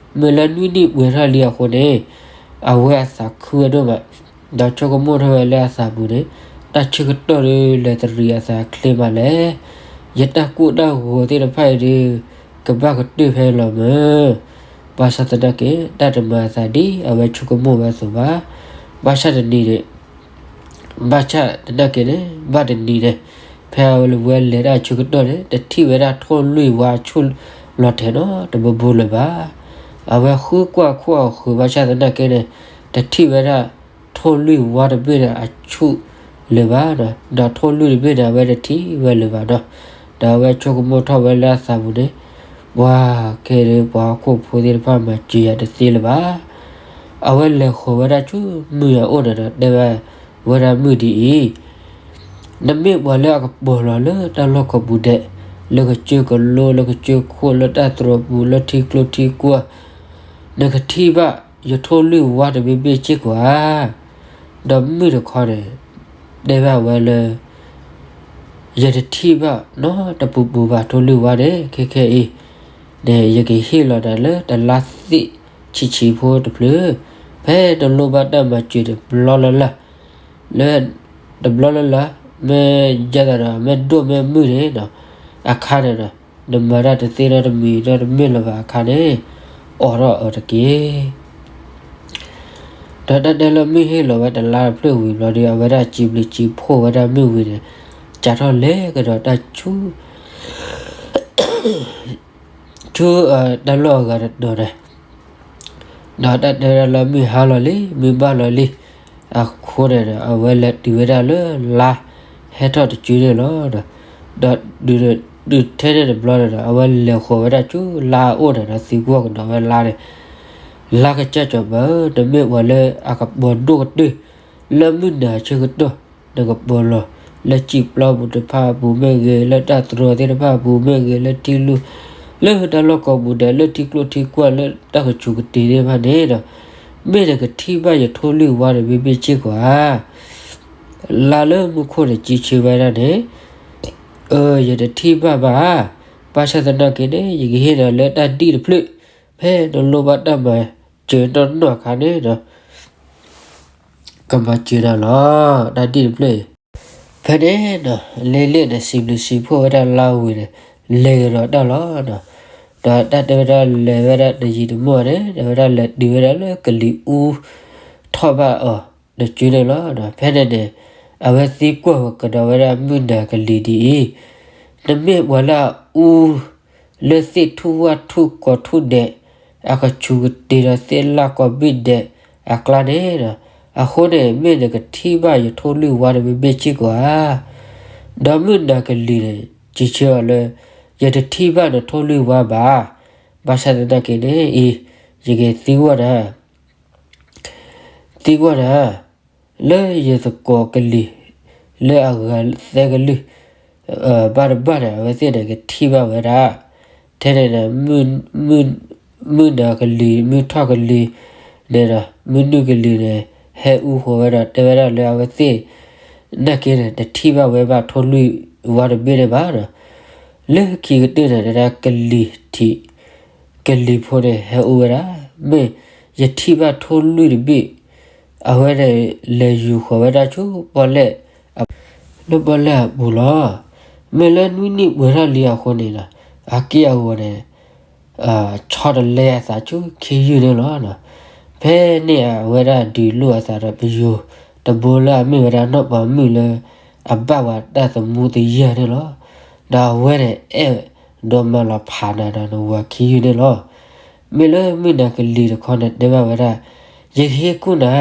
နွံနံၣ်လံ. မ့ၢ်လၢနွံနံၣ်ပှဲၤထီၣ်လံအဃိန့ၣ်, အဝဲအသးခုဝဲဒိၣ်မး, ဒီးဆိကမိၣ်ထီၣ်ဝဲလၢအသးပူၤန့ၣ်, တၢ်ဆၢကတီၢ်ဒုးလဲၤတရံးအသးချ့မးလဲၣ်. ယတၢ်ကူၣ်တၢ်ဂီၤသ့ၣ်တဖၣ်အံၤဒုး ကဘၣ်ကတၢၢ်ဖဲအံၤလီၤမၢ်. ဘၣ်ဆၣ်သနာ်က့ တၢ်တမၤအသးဒ်အဝဲဆိကမိၣ်ဝဲအသိးဘၣ်. ဘၣ်ဆၣ်တနံၤန့ၣ် ဘၣ်ဆၣ်သနာ်က့န့ၣ် ဘၣ်တနံၤန့ၣ် ဖဲအဝဲလဲၤတၢ်ဆၢကတီၢ်န့ၣ် တထံၣ်ဝဲဒၣ်ထိၣ်လွံၢ်ဝါအဆူၣ်လီၤထဲးနီတဘိဘိလၢၤဘၣ်. အဝဲဃုကွၢ်ခိၣ်အဃၢၤဘၣ်ဆၣ်သနာ်က့န့ၣ် တထံၣ်ဝဲဒၣ်ထိၣ်လွံၢ်ဝါတဘ့ၣ်န့ၣ်အဆူၣ်လၢၤဘၣ်ဒီး, ဒီးထိၣ်လွံၢ်တဘ့ၣ်န့ၣ် အဝဲတထံၣ်ဝဲလၢၤဘၣ်ဒီး, ဒီးအဝဲဆိကမိၣ်ထီၣ်ဝဲလၢအသးပူၤန့ၣ်, ပှၤခဲအံၤဒုး ပှၤဟီၣ်ခိၣ်ဖိသ့ၣ်တဖၣ်မၤစၢၤယၤတသ့လၢၤဘၣ်. အဝဲလဲၤဃီၤဝဲဒၣ်ဆူမုၢ်အအိၣ်န့ၣ်ဒီး တဲဝဲ, ဝဲဒၣ်မုၢ်ဒ်အံၤ, နမ့ၢ်ပှၤလၢအကပီၤလီၤလၢတၢ်လီၢ်ကိးပူၤဒဲး, လၢကစၢၢ်ကလိ လၢကစၢၢ်ခိၣ် လၢတၢ်တြီၤပူၤ လၢထံကျိထံကွၢ်, နကထံၣ်ဘၣ်ယထိၣ်လွံၢ်ဝါတဘ့ၣ်ဘ့ၣ်စ့ၢ်ကီးဧါ. ဒီးမုၢ်တခီန့ၣ် တဲဘၣ်ဝဲလၢ ယတထံၣ်ဘၣ်နီတပူၤပူၤဘၣ် ထိၣ်လွံၢ်ဝါန့ၣ် ခဲခဲအံၤန့ၣ် ယကဟ့ၣ်လီၤနၤလၢတလါသ့ၣ်ဆံးဆံးဖိတဖျၢၣ်, ဖဲနလိၣ်ဘၣ်တၢ်မၤစၢၤတဘျီလၢ်လၢ်, လၢ တဘျီလၢ်လၢ်, မ့ၢ်ယဲဒၣ်ဒီး မ့ၢ်ဒိၣ်မ့ၢ်မုၢ်န့ၣ်ဒီး အခါန့ၣ်ဒီး နမၤတၢ်တသ့နီတမံၤနီတမ့ၢ်လၢၤဘၣ်အခါန့ၣ် အိးထီၣ်အီၤတက့ၢ်. ဒီးတၢ်တဲလၢမုၢ်ဟ့ၣ်လီၤဝဲတလါတဖျၢၣ်ဝံၤဘျီဒီး အဝဲဒၣ်စံးဘျုးစံးဖှိၣ်ဝဲဒၣ်မုၢ်ဝံၤန့ၣ် စးထီၣ်လဲၤကဒီးတၢ်ဆူ ဆူတၢ်လီၢ်အဂၤတတီၤန့ၣ်, ဒီးတၢ်တဲဝဲဒၣ်လၢမုၢ်ဟါလီၤလံ မုၢ်ဘၣ်လီၤလံ, အဃိန့ၣ်ဒီး အဝဲလဲၤတုၤဝဲဒၣ်လၢလါဟဲထီၣ်တစုန့ၣ်လီၤ. ဒီးတုၤထဲန့ၣ်တဘျီန့ၣ်ဒီး အဝဲလဲၤဃီၤဝဲဒၣ်ဆူလါအအိၣ်န့ၣ်ဒီး သံကွၢ်ကဒီးဝဲလါန့ၣ်, လါကစၢ်စီၤပၤဧၢ, နမ့ၢ်ပှၤလၢအကပီၤဒိၣ်ကတၢၢ် လၢမုၢ်နၤဆၢကတီၢ် နကပီၤလီၤ လၢစံာ်ပျီပူၤတဖၣ်အပူၤမ့ၢ်ဂ့ၤ, လၢတၢ်တြီၤသ့ၣ်တဖၣ်အပူၤမ့ၢ်ဂ့ၤ, လၢထံလူၢ် လၢတၢ်လီၢ်ကိးပူၤဒဲး လၢထံကျိထံကွၢ် လၢတၢ်ကဆူးကတ့ၤသ့ၣ်တဖၣ်န့ၣ်ဒီး, မ့ၢ်နကထံၣ်ဘၣ်ယထိၣ်လွံၢ်ဝါတဘ့ၣ်ဘ့ၣ်စ့ၢ်ကီးဧါ. လါလၢမူခိၣ်န့ၣ် စံးဆၢဝဲဒၣ်န့ၣ်, အၢ ယတထံၣ်ဘၣ်ဘၣ်ဧါ. ဘၣ်ဆၣ်သနာ်က့န့ၣ် ယကဟ့ၣ်နၤလၢတၢ်ဒံၣ်တဖျၢၣ်, ဖဲနလိၣ်ဘၣ်တၢ်မၤစၢၤနီၢ်နီၢ်အခါန့ၣ်ဒီး ကမၤစၢၤနၤလီၤ တၢ်ဒံၣ်တဖျၢၣ်အံၤ. ဖဲန့ၣ်ဒီး လ့လ့ၣ်န့ၣ် စံးဘျုးစံးဖှိၣ်ဝဲဒၣ်လါဝံၤန့ၣ် လဲၤကဒီးတၢ်လီၤ. ဒီးတၢ်တဲဝဲဒၣ်လဲၤဝဲဒၣ်တယံာ်တမီၢ်န့ၣ် တဲဝဲဒၣ်လဲၤတုၤဝဲဒၣ်လၢကလံၤအူထီၣ်ဘၣ်အီၤတစုန့ၣ်လီၤ. ဖဲန့ၣ်န့ၣ် အဝဲသံကွၢ်ကဒီးဝဲဒၣ်မုၢ်နၤကလံၤဒ်အံၤ, နမ့ၢ်ပှၤလၢအအူ လၢသ့ၣ်ထူၣ်ဝၣ်ထူၣ်ကိးထူၣ်ဒဲး အကဆူးကတ့ၤဒီးသ့ၣ်လၣ်ကိးဘ့ၣ်ဒဲးအကျါန့ၣ်ဒီး, အဃိန့ၣ် မ့ၢ်နကထံၣ်ဘၣ်ယထိၣ်လွံၢ်ဝါတဘ့ၣ်ဘ့ၣ်စ့ၢ်ကီးဧါ. ဒီးမုၢ်နၤကလံၤန့ၣ် စံးဆၢအီၤလၢ ယတထံၣ်ဘၣ်နထိၣ်လွံၢ်ဝါဘၣ်. ဘၣ်ဆၣ်သနာ်က့န့ၣ်အံၤ ယကသံကွၢ်နၤ သံကွၢ်နၤ လၢယသကိးကလံၤ လၢအဂၤသၢကလုာ် ဘၣ်တဘၣ်န့ၣ် အဝဲသ့ၣ်န့ၣ်ကထံၣ်ဘၣ်ဝဲဒၣ်. ထဲန့ၣ်န့ၣ် မုၢ်နၤကလံၤ မုၢ်ထီၣ်ကလံၤန့ၣ်ဒီး မုၢ်နုာ်ကလံၤန့ၣ် ဟဲအူဃီၤဝဲဒီး တဲဝဲဒၣ်လၢအဝဲသ့ၣ်နာ်က့န့ၣ် တထံၣ်ဘၣ်ဝဲဘၣ်ထိၣ်လွံၢ်ဝါတဘ့ၣ်န့ၣ်ဘၣ်ဒီး လၢခံကတၢၢ်န့ၣ် တဲဒၣ်ကလံၤထံး ကလံၤဖိန့ၣ် ဟဲအူဝဲဒၣ်, မ့ၢ်ယထံၣ်ဘၣ်ထိၣ်လွံၢ်တဘ့ၣ်, အဝဲန့ၣ်လဲၤယူၤဃီၤဝဲဒၣ်ဆူပီၣ်လဲၣ်, လၢပီၣ်လဲၣ်အပူၤလီၤ. မ့ၢ်လၢနွံနံၣ်ပှဲၤထီၣ်လံအဃိန့ၣ်ဒီး အက့ၢ်အဂီၤန့ၣ် ဆီတလဲအသးဆူခ့ယုၢ်န့ၣ်လီၤ. ဖဲန့ၣ်အဝဲဒၣ်ဒုးလိၣ်အသးဒီးပယိၤတဘိလၢအမ့ၢ်ဝဲဒၣ်နီၢ်ပၤမုၣ်လၢ အဘၣ်ဝဲတၢ်သမူသယၢ်န့ၣ်လီၤ. ဒီးအဝဲန့ၣ်အဲၣ်ဒိးမၤလီၤဖးနၤဒီးနဝၤခ့ယုၢ်န့ၣ်လီၤ. မ့ၢ်လၢမုၢ်နၤကလံၤတခီန့ၣ်တဲဘၣ်ဝဲဒၣ်, ယကဟ့ၣ်ကူၣ်နၤ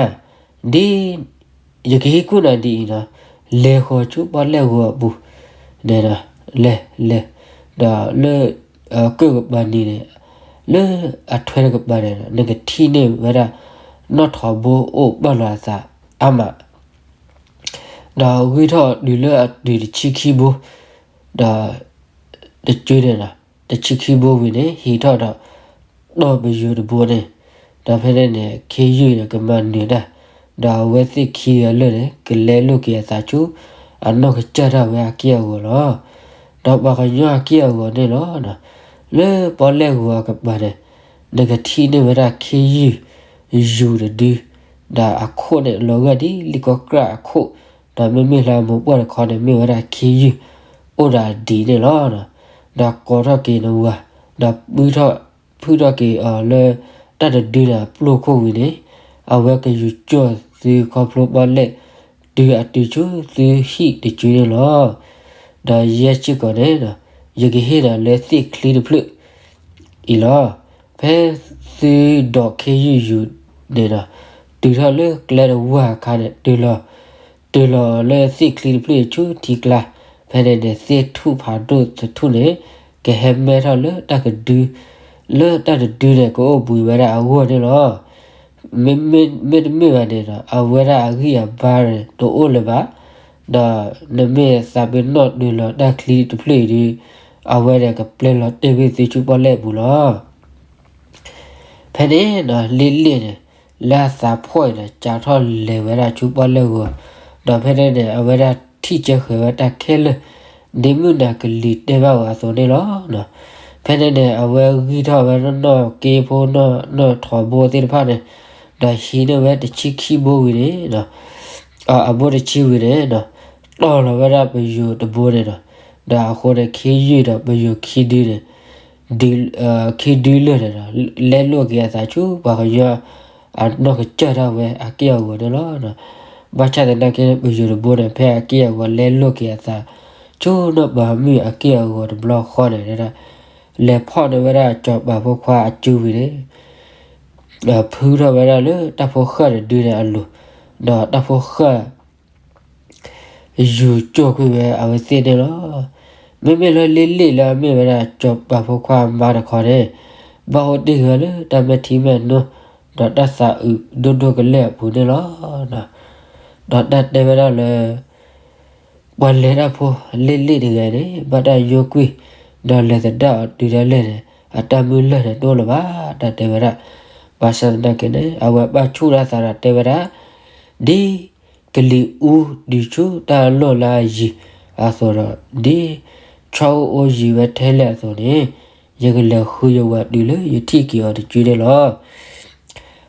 ဒ် ယကဟ့ၣ်ကူၣ်နၤဒ်အံၤဒီး လဲၤဃီၤဆူပီၣ်လဲၣ်ဂီၤအပူၤ န့ၣ်ဒီး လဲၤ လဲၤ ဒီးလၢ ကၢၣ်ကပၤနံၤန့ၣ် လၢအထွဲတကပၤန့ၣ်ဒီး နကထံၣ်န့ၢ်ဝဲဒၣ် နီၢ်ထိးဘိအိၣ်ပာ်လီၤအသးအါမး ဒီးဂံၢ်ထီၣ်တုၤလၢအတုၤတဆံခံဘိ ဒီး တကၠၢန့ၣ်ဒီး တဆံခံဘိဝံၤန့ၣ် ဟံးထီၣ်ဒီး တီၢ်ပယိၤတဘိန့ၣ်, ဒီးဖဲန့ၣ်န့ၣ် ခ့ယုၢ်န့ၣ်ကမၤနၢၤတၢ်, ဒီးအဝဲသ့ၣ်ခံဂၤလၢာ်န့ၣ် ကလဲလိာ်က့ၤအသးဆူ အနီၢ်ကစၢ်ဒၣ်ဝဲအက့ၢ်အဂီၤလီၤ. ဒီးပှၤကညီအက့ၢ်အဂီၤန့ၣ်လီၤ. လၢပီၣ်လဲၣ်ဂီၤအကပၤန့ၣ် နကထံၣ်န့ၢ်ဝဲဒၣ်ခ့ယုၢ် ယူၤတဒု, ဒီးအခိၣ်န့ၣ်လီၤဂာ်ဒ်လံာ်ကီၢ်ကြၢ်အခိၣ်, ဒီးမ့မ့ၢ်လၢအမိၢ်ပှၢ်တခီန့ၣ် မ့ၢ်ဝဲဒၣ်ခ့ယုၢ် အိၣ်ဒီးအဒံးန့ၣ်လီၤ. ဒီးကိးထီၣ်က့ၤနဝၤ, ဒီးပုၢ်ထီၣ် ဖုၣ်ထီၣ်က့ၤအီၤလၢ တၢ်တဒုန့ၣ်အပျိၢ်ခိၣ်ဝံၤန့ၣ်, အဝဲကယူၤကၠီၣ်သုခီဖျိပီၣ်လဲၣ် တုၤအတုၤဆူသုဟံၣ်တကၠၢန့ၣ်လီၤ. ဒီးယဲၢ်စ့ၢ်ကီးန့ၣ်ဒီး ယကဟ့ၣ်နၤလၢသ့ၣ်ချံတဖျၢၣ်အံၤလီၤ. ဖဲသုဒိးခ့ယုၢ်ယူၤန့ၣ်ဒီး တုၤထီၣ်လၢကျဲတဝၢအခါန့ၣ် တုၤလီၤ တုၤလီၤလၢသ့ၣ်ချံတဖျၢၣ်ဆူထံကျါ, ဖဲန့ၣ်န့ၣ် သ့ၣ်ထူၣ်ဖးဒိၣ်တထူၣ်န့ၣ် ကဟဲမဲထီၣ်လၢတၢ်ကဒု, လၢတၢ်တဒုန့ၣ် ကအိၣ်ဘှံးဝဲဒၣ်အဂီၢ်န့ၣ်လီၤ. မ့မ့ၢ်တမ့ၢ်ဘၣ်န့ၣ်ဒီး အဝဲဒၣ်အဂံၢ်အဘါန့ၣ် တအိၣ်လၢၤဘၣ်. ဒီးနမ့ၢ်သးပ့ၤနီၣ်တုၤလီၤတၢ်ချံတဖျၢၣ်အံၤဒီး အဝဲန့ၣ်ကပျဲလီၤတဲာ်ကွံာ်သုဆူပီၣ်လဲၣ်အပူၤလီၤ. ဖဲန့ၣ်ဒီး လ့ၣ်လ့ၣ်န့ၣ် လၢအသးဖှီၣ်အံၤဒီး စးထီၣ်လဲၤဝဲဒၣ်ဆူပီၣ်လဲၣ်ဂီၤ, ဒီးဖဲန့ၣ်န့ၣ် အဝဲဒၣ်ထံၣ်ကဲဃဲၤဝဲတၢ်ခဲလၢာ် ဒ်မုၢ်နၤကလံၤတဲဘၣ်ဝဲအသိးန့ၣ်လီၤ. ဖဲန့ၣ်န့ၣ် အဝဲဂံၢ်ထီၣ်ဝဲနီၢ်က့ဖိ နီၢ်ထိးဘိသ့ၣ်တဖၣ်န့ၣ်, ဒီးဟံးန့ၢ်ဝဲတဆံခံဘိဝံၤန့ၣ် အဘိတဆံဝံၤန့ၣ်ဒီး တီၢ်လီၤဝဲဒၣ်ပယိၤတဘိန့ၣ်ဒီး, ဒီးအဃိန့ၣ် ခ့ယုၢ်ဒီးပယိၤခံဒုန့ၣ် ခံဒုလၢာ်န့ၣ်ဒီး လဲလိာ်က့ၤအသးဆူပှၤကညီအနီၢ်ကစၢ်ဒၣ်ဝဲအက့ၢ်အဂီၤန့ၣ်လီၤ. ဘၣ်ဆၣ်သနာ်က့ ပယိၤတဘိန့ၣ် ဖဲအက့ၢ်အဂီၤလဲလိာ်က့ၤအသး ဆူနီၢ်ပၤမုၣ်အက့ၢ်အဂီၤတဘျီဃီန့ၣ်ဒီး လဲၤဖီၣ်န့ၢ်ဝဲဒၣ်စီၤပၤဖိခွါအစုဝံၤန့ၣ် ဖုထီၣ်ဝဲဒၣ်လၢတၢ်ဖိဃၢ်တဒုန့ၣ်အလိၤ, ဒီးတၢ်ဖိဃၢ် ယူၤကၠီၣ်ကွံာ်ဝဲအဝဲသ့ၣ်န့ၣ်လီၤ. မ့မ့ၢ်လၢလ့ၣ်လ့ၣ်လၢအမ့ၢ်ဝဲဒၣ်စီၤပၤဖိခွါအမါတခီန့ၣ်, ဘၣ်အိၣ်တ့ၢ်ဝဲလၢတၢ်မဲာ်ထံမဲာ်နိ ဒီးတၢ်သးအုးဒိၣ်ဒိၣ်ကလဲာ်အပူၤန့ၣ်လီၤ. ဒီးတၢ်တဲဝဲဒၣ်လၢ ပှၤလဲၤတၢ်ဖိလ့ၣ်လ့ၣ်တဂၤန့ၣ် ဘၣ်တၢ်ယိၣ်ကွံာ် ဒီးလဲၤသဒၣ်အီၤတုၤဒၣ်လဲာ်န့ၣ် အတၢ်မုၢ်လၢ်န့ၣ်တအိၣ်လၢၤဘၣ် တၢ်တဲဝဲဒၣ်. ဘၣ်ဆၣ်သနာ်က့န့ၣ် အဝဲဘၣ်ဆူၣ်ဒၣ်သးဒီးတဲဝဲဒၣ်, ဒ်ကလံၤအူတုၤဆူတၢ်လီၢ်လၢအယံၤအသိးဒီး ဒ်ဆီအိၣ်အိယံၤဝဲထဲလဲၣ်အသိးန့ၣ်, ယကလဲၤဃုယဝၤတုၤလၢယထံၣ်က့ၤအီၤတကၠၢန့ၣ်လီၤ.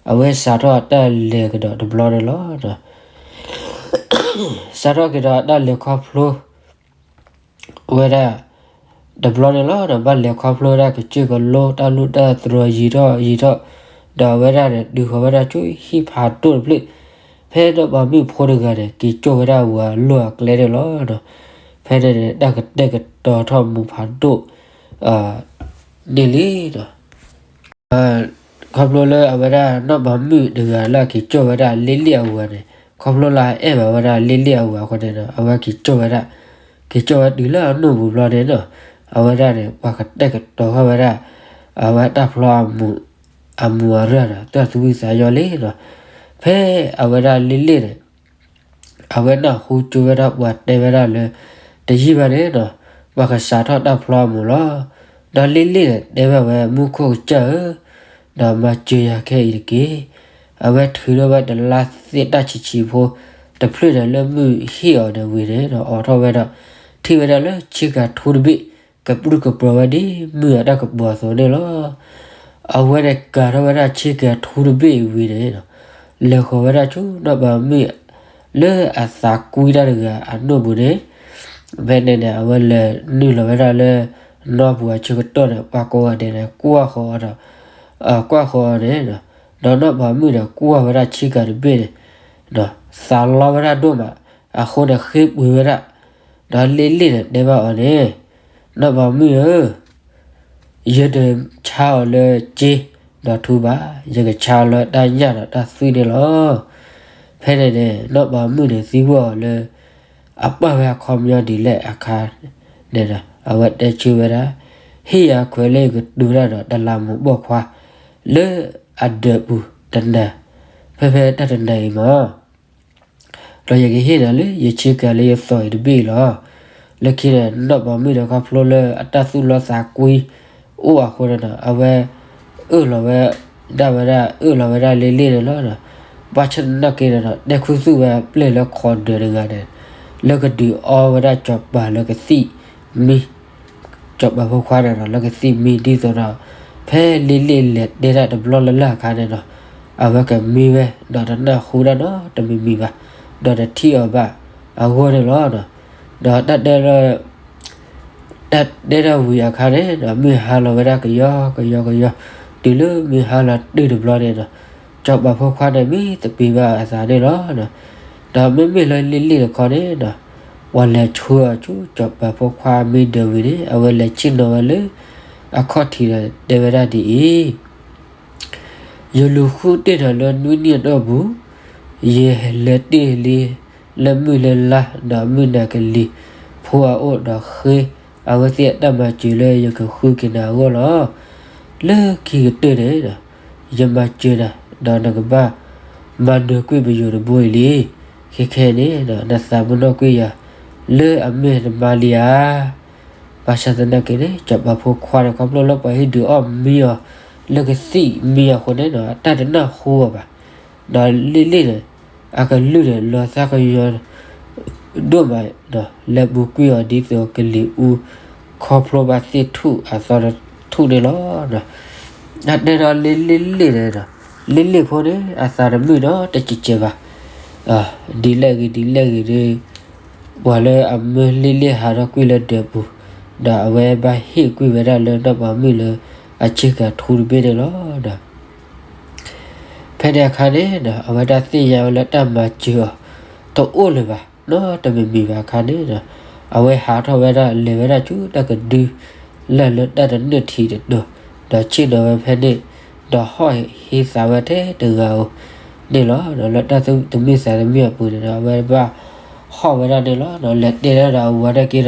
အဝဲစးထီၣ်အတၢ်လဲၤကဒီးတဘျီန့ၣ်လီၤ. စးထီၣ်က့ၤဒီးအတၢ်လဲၤခီဖျိ ဝဲဒၣ် တဘျီန့ၣ်လီၤ. ဒီးဘၣ်လဲၤခီဖျိဝဲဒၣ်ကစၢၢ်ကလိ တၢ်လူၢ်တၢ်တြီၤယံၤထီၣ်ယံၤထီၣ်, ဒီးအဝဲဒၣ်န့ၣ် တုၤဃီၤဝဲဒၣ်ဆူဟံၣ်ဖးဒိၣ်တဖျၢၣ်, ဖဲနီၢ်ပၤမုၣ်ဖိတဂၤန့ၣ် က့ၤကၠီၣ်ဝဲဒၣ်ဝၤလီၢ်အကျဲန့ၣ်လီၤ. ဖဲန့ၣ်န့ၣ် တၢ်ကတဲာ်ကတီၤထီၣ်မူးဖးဒိၣ် န့ၣ်လံဒီး ခီဖျိလၢအဝဲဒၣ်နီၢ်ပၤမုၣ်တဂၤလၢအက့ၤကၠီၣ်ဝဲဒၣ်လ့ၣ်လ့ၣ်အဝၤန့ၣ်, ခီဖျိလၢအအဲၣ်ဘၣ်ဝဲဒၣ်လ့ၣ်လ့ၣ်အဝၤအဃိန့ၣ်ဒီး အဝဲက့ၤကၠီၣ်ဝဲဒၣ်, က့ၤကၠီၣ်ဝဲတုၤလၢအနီၢ်ပူၤဘျီန့ၣ်ဒီး အဝဲဒၣ်န့ၣ် ပှၤကတဲာ်ကတီၤထီၣ်ဝဲဒၣ် အဝဲတၢ်ဖျီအမူး အမူးအရၢ်ဒီး တၢ်သူၣ်ဝံသးညီလံဒီး ဖဲအဝဲဒၣ်လ့ၣ်လ့ၣ်န့ၣ် အဝဲနၢ်ဟူကၠိဝဲဒၣ်ပှၤတဲဝဲဒၣ်လၢ တယံာ်ဘၣ်န့ၣ်ဒီး ပှၤကစးထီၣ်တၢ်ဖျီအမူးလီၤ. ဒီးလ့ၣ်လ့ၣ်န့ၣ် တဲဘၣ်ဝဲ မူခိၣ်ကစၢ်ဧၢ, ဒီးမၤစၢၤယၤခဲအံၤတက့ၢ်. အဝဲထုးထီၣ်ဝဲတလါသ့ၣ်တၢ်ဆံးဆံးဖိတဖျၢၣ်န့ၣ်လၢမုၢ်ဟ့ၣ်အီၤန့ၣ်ဝံၤန့ၣ်ဒီး အိးထီၣ်ဝဲဒီး ထံၣ်ဝဲဒၣ်လၢဆ့ကၤထူတဘ့ၣ် ကပြုၢ်ကပြီၤဝဲဒ်မုၢ်အတၢ်ကပီၤအသိးန့ၣ်လီၤ. အဝဲန့ၣ်ကၤထီၣ်ဝဲဒၣ်ဆ့ကၤထူတဘ့ၣ်ဝံၤန့ၣ်ဒီး လဲၤဃီၤဝဲဒၣ်ဆူနီၢ်ပၤမုၣ် လၢအသးကွံတၢ်တဂၤအနီၢ်ပူၤန့ၣ် ဖဲန့ၣ်န့ၣ် အဝဲလဲၤနုာ်လီၤဝဲဒၣ်လၢ နီၢ်ပူၤအဆၢကတီၢ်န့ၣ် ပှၤကိးဂၤဒဲးန့ၣ် ကွၢ်ဃီၤအီၤဒီး ကွၢ်ဃီၤအီၤန့ၣ်, ဒီးနီၢ်ပၤမုၣ်န့ၣ် ကွၢ်ဝဲဒၣ်ဆ့ကၤတဘ့ၣ်န့ၣ်, ဒီးသးလီဝဲဒၣ်ဒိၣ်မး, အဃိန့ၣ်ဃ့ပှ့ၤဝဲဒၣ်, ဒီးလ့ၣ်လ့ၣ်န့ၣ်တဲဘၣ်အီၤန့ၣ်, နီၢ်ပၤမုၣ်ဧၢ, ယတဆါအီၤလၢစ့ဒီးထူဘၣ်, ယကဆါအီၤလၢတၢ်ညၣ်ဒီးတၢ်သွံၣ်န့ၣ်လီၤ. ဖဲန့ၣ်န့ၣ် နီၢ်ပၤမုၣ်န့ၣ်သံကွၢ်အီၤလၢ အပာ်ဝဲအခီပညီဒ်လဲၣ်အခါန့ၣ်ဒီး အဝဲတဲဆၢဝဲဒၣ်, ဟ့ၣ်ယၤခွဲးလၢယကတိၤတၢ်ဒီးတလးမူးပိာ်ခွါ လၢအဒၢးပူၤတနၤ, ဖဲဖဲတၢ်တနၤအံၤမး ဒီးယကဟ့ၣ်နၤလၢယဆ့ကၤလၢယသိးအံၤတဘ့ၣ်အံၤလီၤ. လၢခံန့ၣ် နီၢ်ပၤမုၣ်န့ၣ် ခီဖျိလၢအတၢ်သူၣ်လီသးကွံအိၣ်အဃိန့ၣ်ဒီး အဝဲအၢၣ်လီၤဝဲဒၣ်ဝဲဒၣ် အၢၣ်လီၤဝဲဒၣ်လ့ၣ်လ့ၣ်န့ၣ်လီၤ. ဘၣ်ဆၣ်သနာ်က့န့ၣ်ဒီး တဲခူသူၣ်ဝဲအပျဲၢ်လၢခိးဒၢးတဂၤန့ၣ် လၢကဒုးအီဝဲဒၣ်စီၤပၤလၢကသံၣ်မံ စီၤပၤဖိခွါန့ၣ်ဒီး လၢကသံၣ်မံဒ်သိးဒီး ဖဲလ့ၣ်လ့ၣ်လဲၤတဲတၢ်တဘျီလၢ်လၢ်အခါန့ၣ်ဒီး အဝဲကမံဝဲ ဒီးတနၢ်ဟူတၢ်နီတမံၤမံၤဘၣ်, ဒီးတထံၣ်အီၤဘၣ်အဂီၢ်န့ၣ်လီၤ. ဒီးတၢ်တဲ တၢ်တဲတၢ်ဝံၤအခါန့ၣ်ဒီး မုၢ်ဟါလီၤဝဲဒၣ်ကယီကယီကယီ, တုၤလၢမုၢ်ဟါလီၤတုၤတဘျီန့ၣ်ဒီး စီၤပၤဖိခွါန့ၣ်မံသပ့ၤဘၣ်အသးန့ၣ်လီၤ. ဒီးမ့မ့ၢ်လၢလ့ၣ်လ့ၣ်တခီန့ၣ်ဒီး ပှၤလဲၤဆှၢအီၤဆူစီၤပၤဖိခွါမံဒၢးဝံၤန့ၣ် အဝဲလဲၤဆ့ၣ်နီၤဝဲလၢအခီၣ်ထံးဒီးတဲဝဲဒၣ်ဒ်အံၤ, ယလူၤဃုတ့ၢ်နၤလၢနွံနံၣ်အတီၢ်ပူၤ, ယလဲၤတ့ၢ်လံလၢမုၢ်လၢလါ ဒီးမုၢ်နၤကလံၤဖိအအိၣ်ဒီးဃ့အဝဲသ့ၣ်အတၢ်မၤစၢၤလၢယကဃုက့ၤနၤအဂီၢ်လီၤ. လၢခံကတၢၢ်န့ၣ်ဒီး ယမၤစၢၤနၤ ဒီးနကဘၣ်မၤနၢၤကွံာ်ပယိၤတဘိအံၤလံ. ခဲခဲအံၤန့ၣ်ဒီး နသးပ့ၤနီၣ်ကွံာ်ယၤ လၢအမဲာ်တမါလံဧါ. ဘၣ်ဆၣ်သနာ်က့န့ၣ် စီၤပၤဖိခွါန့ၣ် ခီဖျိလၢပှၤဟ့ၣ်ဒုးအီၣ်မံအီၤ လၢကသံၣ်မံအဃိန့ၣ်ဒီး အတၢ်တနၢ်ဟူအီၤဘၣ်. ဒီးလ့ၣ်လ့ၣ်န့ၣ် အကလုၢ်န့ၣ် လီၤသးကညီၤဒိၣ်မးဒီး လဲၤပူၤကွံာ်အီၤဒ်သိးကလံၤအူ ခီဖျိဘၣ်သ့ၣ်ထူၣ်အသီတထူၣ်န့ၣ်လီၤ. တၢ်တဲဒီးလ့ၣ်လ့ၣ်လ့ၣ်န့ၣ်ဒီး လ့ၣ်လ့ၣ်ဖိန့ၣ် အသးတမုာ်ဒီးတစဲးကဲးဘၣ်. ဒ်လဲၣ်ဂ့ၤဒ်လဲၣ်ဂ့ၤဒီး ပှၤလၢအမၢလ့ၣ်လ့ၣ်ဟးထီၣ်ကွံာ်လၢဒၢးပူၤ, ဒီးအဝဲဘၣ်ဟ့ၣ်ကွံာ်ဝဲဒၣ်လၢနီၢ်ပၤမုၣ်လၢအဆ့ကၤထူတဘ့ၣ်န့ၣ်လီၤ. ဒီး ဖဲန့ၣ်အခါန့ၣ်ဒီး အဝဲဒၣ်သ့ၣ်ညါဝဲလၢတၢ်မၤစၢၤအီၤ တအိၣ်လၢၤဘၣ် နီတမံၤမံၤဘၣ်အခါန့ၣ်ဒီး အဝဲဟးထီၣ်ဝဲဒၣ်လဲၤဝဲဒၣ်ဆူတၢ်ကဒု လၢ်လၢတၢ်တနၢၣ်ထံးတတီၤ, ဒီးဆ့ၣ်နီၤဝဲဖဲန့ၣ်, ဒီးဟီၣ်ဟ့သးဝဲထဲတဂၤဧိၤန့ၣ်လီၤ. ဒီးလၢတၢ်သူၣ်တမုာ်သးတမုာ်အပူၤန့ၣ်ဒီး အဝဲဘၣ်ဟီၣ်ဝဲဒၣ်န့ၣ်လီၤ. ဒီးလဲၤတဲဒၣ်ဒီးအဝၤနာ်က့ဒီး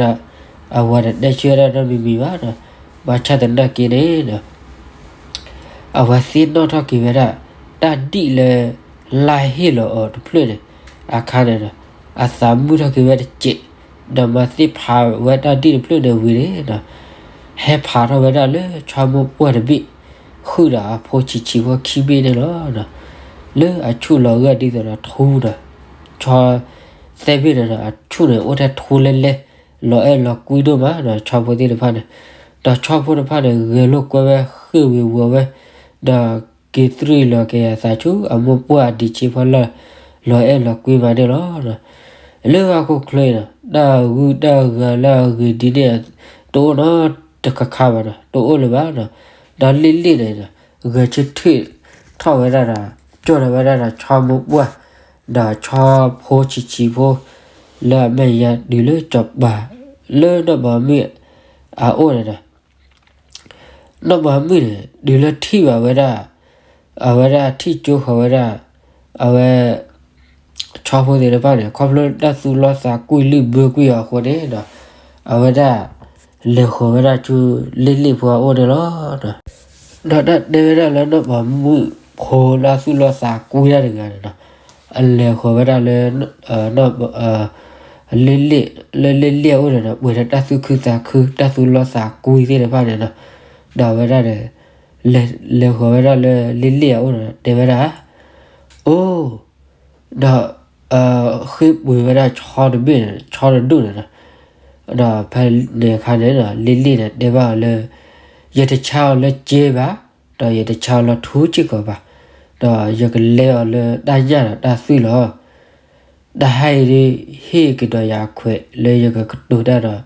အဝၤတတဲဆၢဒၣ်နီတမံၤမံၤဘၣ်ဒီး ဘၣ်ဆၣ်သနာ်က့န့ၣ်ဒီး အဝဲသ့ၣ်နီၣ်ထီၣ်က့ၤဝဲဒၣ် တၢ်ဒ်လၢ လါဟ့ၣ်လီၤအီၤတဖျၢၣ်န့ၣ် အခါန့ၣ်ဒီး အသးမုာ်ထီၣ်က့ၤဝဲတစဲး, ဒီးမၤသ့ၣ်ဖးဝဲတၢ်ဒ်တဖျၢၣ်န့ၣ်ဝံၤန့ၣ်ဒီး ဟဲဖးထီၣ်ဝဲဒၣ်လၢဆီမိၢ်ပှၢ်တဘ့ၣ်, ဃုာ်ဒီးအဖိဆံးဆံးဖိခံဘ့ၣ်န့ၣ်လီၤ. လၢအဆူၣ်လီၤဂာ်ဒ်သိးဒီးထူဒီး ဆီသၢဘ့ၣ်န့ၣ်ဒီး အဆူၣ်န့ၣ်အိၣ်ထဲထူလဲလဲ, လီၤအဲၣ်လီၤကွံဒိၣ်မးဒီး ဆီဖိသ့ၣ်တဖၣ်န့ၣ်, ဒီးဆီဖိတဖၣ်န့ၣ် ဂဲၤလိာ်ကွဲဝဲ ဃ့ၢ်ဝံၤဝီၤဝဲ, ဒီးက့ၤတြံၢ်လီၤက့ၤအသးဆူ အမိၢ်ပှၢ်အဒံးဆ့ဖီလၢ လီၤအဲၣ်လီၤကွံမးန့ၣ်လီၤ. လၢအခိၣ်ချၢအံၤဒီး တၢ်ဂုၢ်တၢ်ဂၤလၢအဂ့ၤဒ်န့ၣ် တအိၣ်နီတခါခါဘၣ်ဒီး တအိၣ်လၢၤဘၣ်ဒီး, ဒီးလ့ၣ်လ့ၣ်န့ၣ်ဒီး ဂဲၤဆၢထၢၣ်ထီၣ်ဝဲဒၣ်ဒီး ကၠီၣ်ထီၣ်ဝဲဒၣ်ဒီး ဆီမိၢ်ပှၢ် ဒီးဆီဖိဆံးဆံးဖိ လၢအမဲာ်ညါတုၤလၢစီၤပၤ လၢနီၢ်ပၤမုၣ်အအိၣ်န့ၣ်ဒီး နီၢ်ပၤမုၣ်န့ၣ် တုၤလၢထံၣ်ဘၣ်ဝဲဒၣ် အဝဲဒၣ်ထံၣ်ကၠိဃီၤဝဲဒၣ် အဝဲ ဆီဖိသ့ၣ်တဖၣ်န့ၣ် ခီဖျိတၢ်သူၣ်လီသးကွံလုၢ်ဘၢကွံာ်အီၤအဃိန့ၣ်ဒီး အဝဲဒၣ် လဲၤဃီၤဝဲဒၣ်ဆူလ့ၣ်လ့ၣ်ဖိအအိၣ်န့ၣ်လီၤ. ဒီးတၢ်တဲဝဲဒၣ်လၢနီၢ်ပၤမုၣ်ဖိလၢအသူၣ်လီသးကွံတၢ်တဂၤန့ၣ်ဒီး အလဲၤဃီၤဝဲဒၣ်လၢ လ့ၣ်လ့ၣ် လၢလ့ၣ်လ့ၣ်အအိၣ်န့ၣ်ဒီး ပှဲၤဒီးတၢ်သူၣ်ခုသးခု တၢ်သူၣ်လီသးကွံသ့ၣ်တဖၣ်န့ၣ်ဒီး ဒီးအဝဲဒၣ်န့ၣ် လဲၤဃီၤဝဲဒၣ်လၢလ့ၣ်လ့ၣ်အအိၣ်န့ၣ်ဒီး တဲဝဲဒၣ် အိ ဒီး ဃ့ပှ့ၤဝဲဒၣ်ဆီတဘ့ၣ်န့ၣ် ဆီတဒူၣ်န့ၣ်ဒီး ဒီးဖဲန့ၣ်အခါန့ၣ်ဒီး လ့ၣ်လ့ၣ်န့ၣ် တဲဘၣ်အီၤလၢ ယတဆါအီၤလၢစ့ဘၣ်, ဒီးယတဆါအီၤလၢထူစ့ၢ်ကီးဘၣ်, ဒီးယကလဲအီၤလၢတၢ်ညၣ်ဒီးတၢ်သွံၣ်လီၤ. တၢ်ဟါအံၤဒ် ဟ့ၣ်ကဒီးယၤအခွဲးလၢယကကတိၤတၢ်ဒီး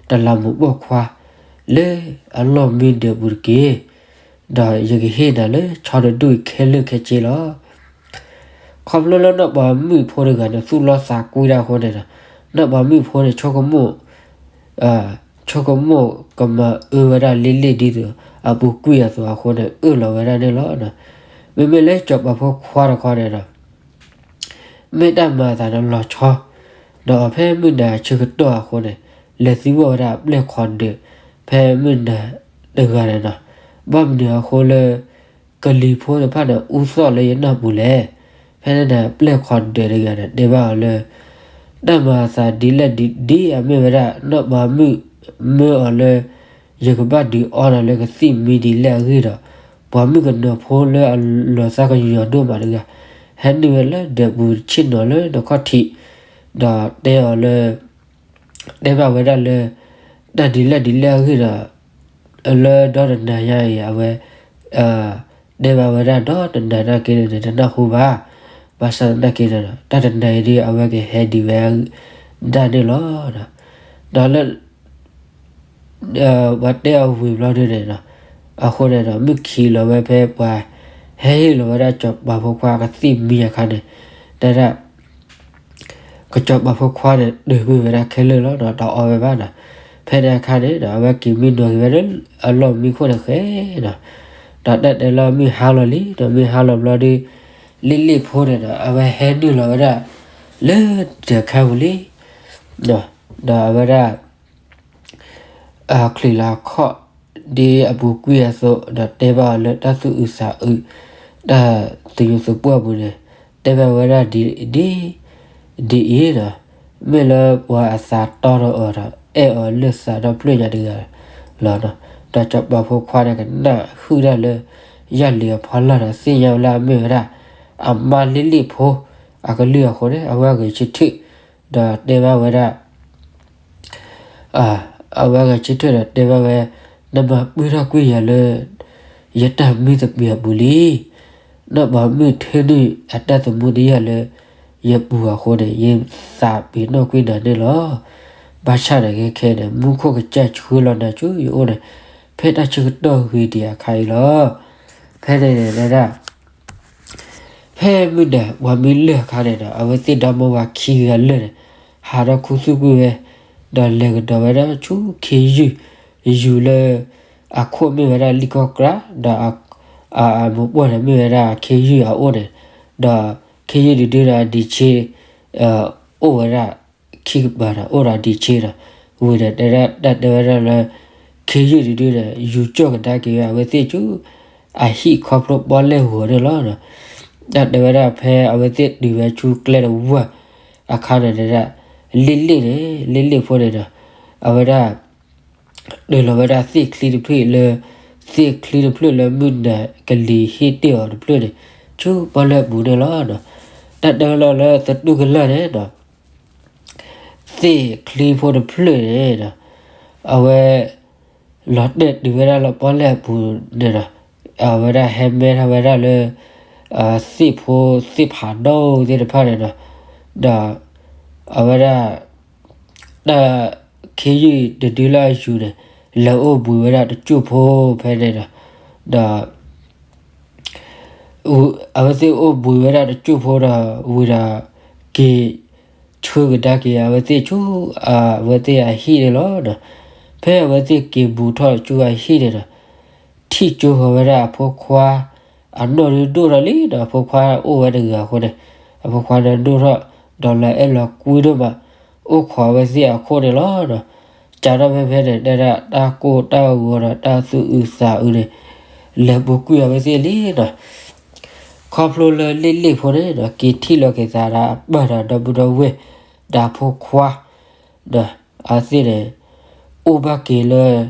တလးမူးပိာ်ခွါ လၢအလီၢ်မံဒၢးပူၤတက့ၢ်. ဒီးယကဟ့ၣ်နၤလၢဆီတဒူၣ်အံၤခဲလၢာ်ခဲဆ့လီၤ. ခီဖျိလၢနီၢ်ပၤမုၣ်ဖိတဂၤန့ၣ် သူၣ်လီသးကွံတၢ်အဃိန့ၣ်ဒီး နီၢ်ပၤမုၣ်ဖိန့ၣ် ဆိကမိၣ် ဆိကမိၣ်ကမၤအၢဝဲဒၣ်လ့လ့ၣ်ဒ်သိး အပူၤကွံာ်အသိးအဃိန့ၣ် အၢၣ်လီၤဝဲဒၣ်န့ၣ်လီၤ. မ့မ့ၢ်လၢစီၤပၤဖိခွါတခီန့ၣ်ဒီး မ့ၢ်တၢ်မၤအသးဒီးလီၤဆီ ဒီးအီၤဖဲမုၢ်နၤဆၢကတီၢ်အဃိန့ၣ် လဲၤသံကွၢ်ဝဲဒၣ်အပျဲၢ်ခီဒၢး ဖဲမုၢ်နၤတဂၤန့ၣ်ဒီး ဘၣ်မနုၤအဃိလၢ ကလံၤဖိတဖၣ်န့ၣ် အူသီၣ်လၢယနၢ်ပူၤလဲၣ်. ဖဲန့ၣ်န့ၣ် ပျဲၢ်ခီဒၢးတဂၤန့ၣ် တဲဘၣ်အီၤလၢ တၢ်မၤအသးဒ်လဲၣ်ဒ် ဒ်အမ့ၢ်ဝဲဒၣ် နီၢ်ပၤမုၣ်မၢအီၤလၢ ယကဘၣ်ဒုးအီနၤလၢကသံၣ်မံဒ်လဲၣ်အဂ့ၢ်ဒီး ပှၤမုၣ်ကနီၤဖိလၢအလီၤသးကညီၤဒိၣ်မးတဂၤ ဟဲနုာ်ဝဲလၢဒၢးပူၤဆ့ၣ်နီၤလၢနခီၣ်ထံး ဒီးတဲအီၤလၢ တဲဘၣ်ဝဲဒၣ်လၢ တၢ်ဒ်လဲၣ်ဒ်လဲၣ်အဂ့ၢ်ဒီး လၢဒီတနၤညါအံၤ အဝဲ တဲဘၣ်ဝဲဒၣ်ဒီတနၤနာ်က့န့ၣ် တနၢ်ဟူဘၣ်. ဘၣ်ဆၣ်သနာ်က့န့ၣ်ဒီး တၢ်တနၤအံၤဒ်အဝဲကဟဲဒံးဝဲဒၣ်န့ၣ်လီၤ. ဒီးလၢ ပှၤတဲအီၤဝံၤဘျီဒ်န့ၣ်ဒီး အဃိန့ၣ်ဒီး မုၢ်ခံးလီၤဝဲဖဲပှၤဟဲဟ့ၣ်လီၤဝဲဒၣ်စီၤပၤဖိခွါကသံၣ်မံအခါန့ၣ် တဲဒၣ် ကစီၤပၤဖိခွါန့ၣ် တၢၢ်ကွံာ်ဝဲဒၣ်ခဲလၢာ်လီၤဒီး တအီဝဲဘၣ်ဒီး ဖဲန့ၣ်အခါန့ၣ်ဒီး အဝဲက့ၤမံနီၤက့ၤဝဲလၢအလီၢ်မံခိၣ်န့ၣ်ဃဲဒီး ဒီးတၢ်တဲလၢမုၢ်ဟါလီၤလံ ဒီးမုၢ်ဟါလီၤဘျီဒီး လ့လ့ၣ်ဖိန့ၣ်ဒီး အဝဲဟဲနုာ်လီၤဝဲဒၣ် လၢဒၢးခါပူၤလံ ဒီးအဝဲဒၣ် အချံးလၢအခီၣ် ဒ်အပူၤကွံာ်အသိး ဒီးတဲဘၣ်အီၤလၢတၢ်သူၣ်အုးသးအုး တၢ်သယုၢ်သပှၢ်ပူၤန့ၣ် တဲဘၣ်ဝဲဒၣ်ဒ် ဒ် ဒ်အံၤဒီး မ့ၢ်လၢပှၤအသးတီဒီးအီၤဒီး အဲၣ်အီၤလၢသးဒီဖျၢၣ်ညါတဂၤလီၤ. ဒီးစီၤပၤဖိခွါန့ၣ် ကနၣ်ဟုၣ်တၢ်လၢ ယၢ်လံၤအဖီလာ်ဒီး သ့ၣ်ညါဝဲလၢအမ့ၢ်ဝဲဒၣ် အမါလ့လ့ၣ်ဖိ အကလုၢ်အဃိန့ၣ် အဝဲဂဲၤဆၢထၢၣ် ဒီးတဲဘၣ်ဝဲဒၣ် အဝဲဂဲၤဆၢထၢၣ်ဒီးတဲဘၣ်ဝဲ, နမၤပှဲၤထီၣ်ကွံာ်ယၤလၢ ယတၢ်မံသပ့ၤအပူၤလံ. နီၢ်ပၤမုၣ်ထၢနုာ်အတၢ်သမူတယၢ်လၢ ယပူၤအဃိန့ၣ် ယသးပ့ၤနီၣ်ကွံာ်နၤန့ၣ်လီၤ. ဘၣ်ဆၣ်န့ၣ်ခဲခဲန့ၣ် မူခိၣ်ကစၢ်ဆှၢလီၤနၤဆူယအိၣ်န့ၣ် ဖဲတၢ်ဆၢကတီၢ်ဂ့ၤဒံးအခါအံၤလီၤ. ဖဲန့ၣ်န့ၣ်ဒၣ် ဖဲမုၢ်နၤပှၤမံလၢၢ်အခါန့ၣ်ဒီး အဝဲသ့ၣ်ဒီမါဝၤခံဂၤလၢာ်န့ၣ် ဟးထီၣ်ခူသူၣ်ကွံာ်ဝဲ, ဒီးလဲၤကဒီးဝဲဒၣ်ဆူခ့ယုၢ်, ယူၤလၢအခိၣ်မ့ၢ်ဝဲဒၣ်လံၣ်ကီၢ်ကြၢ်, ဒီးအမိၢ်ပှၢ်န့ၣ်မ့ၢ်ဝဲဒၣ်ခ့ယုၢ်အအိၣ်န့ၣ်, ဒီးခ့ယုၢ်တဒုဒီးအဒံးဆ့ အိၣ်ဝဲဒၣ်ခံကပၤဒီး အိၣ်ဒီးအဒံးဆ့ဒီး, ဝံၤဒီးတဲဒၣ်တၢ်တဲဝဲဒၣ်လၢ ခ့ယုၢ်တဒုန့ၣ် ယူၤကၠီၣ်ကဒါက့ၤဝဲအဝဲသ့ၣ်ဆူ အဟံၣ်ခီဖျိပီၣ်လဲၣ်ဂီၤန့ၣ်လီၤ. တၢ်တဲဝဲဒၣ်ဖဲအဝဲသ့ၣ်တုၤဝဲဆူကျဲတဝၢ်အခါန့ၣ်ဒၣ် လ့လ့ၣ်န့ၣ် လ့လ့ၣ်ဖိန့ၣ်ဒီး အဝဲဒၣ် တုၤလီၤဝဲဒၣ်သ့ၣ်ချံတဖျၢၣ်လၢ သ့ၣ်ချံတဖျၢၣ်လၢမုၢ်နၤကလံၤဟ့ၣ်တ့ၢ်အီၤတဖျၢၣ်န့ၣ် ဆူပီၣ်လဲၣ်ပူၤန့ၣ်လီၤ. တၢ်တဲဝဲလီၤလၢသတူၢ်ကလာ်န့ၣ်ဒီး သ့ၣ်ချံဖိတဖျၢၣ်န့ၣ်ဒီး အဝဲ လီၤတဲာ်တုၤဝဲဒၣ်လၢပီၣ်လဲၣ်အပူၤန့ၣ်ဒီး အဝဲဒၣ်ဟဲမဲထီၣ်ဝဲဒၣ်လၢ သ့ၣ်ဖိသ့ၣ်ဖးဒိၣ်သ့ၣ်တဖၣ်န့ၣ်ဒီး ဒီး အဝဲဒၣ် တၢ်ခ့ယုၢ်တဒုလၢအယူၤန့ၣ် လဲၤအိၣ်ဘှံးဝဲဒၣ်တကၠိၢ်ဖိဖဲန့ၣ်ဒီး ဒီး အဝဲသ့ၣ်အိၣ်ဘှံးဝဲဒၣ်တကၠိၢ်ဖိဒီး ဝံၤဒီး က့ၤဆှၢကဒါက့ၤအဝဲသ့ၣ်ဆူ အဝဲသ့ၣ်အဟံၣ်န့ၣ်လီၤ. ဖဲအဝဲသ့ၣ်က့ၤဘူးထီၣ်ဆူအဟံၣ်န့ၣ်ဒီး ထံၣ်ကၠိဃီၤဝဲဒၣ်အဖိခွါ အနီၢ်ဒုးဒိၣ်ထီၣ်လံဒီး အဖိခွါအိၣ်ဝဲတဂၤအဃိန့ၣ် အဖိခွါန့ၣ်ဒိၣ်ထီၣ် ဒီးလၢအဲၣ်လီၤကွံဒိၣ်မး အိၣ်ခိးအဝဲသ့ၣ်အခိၣ်န့ၣ်လီၤ. စးထီၣ်ဖဲဖဲန့ၣ် တဲဒၣ်တၢ်ကိၢ်တၢ်ဂီၤဒီးတၢ်သူၣ်အုးသးအုးန့ၣ် လဲၤပူၤကွံာ်အဝဲသ့ၣ်လံဒီး ခီဖျိလၢလ့လ့ၣ်ဖိန့ၣ်ဒီး က့ၤထံၣ်လီၤက့ၤသးဒီးအပၢ်ဒီးဒီပုၢ်ဒီဝဲၢ် ဒီးဖိခွါ ဒီးအဝဲသ့ၣ်န့ၣ် အိၣ်ဘၣ်က့ၤလၢ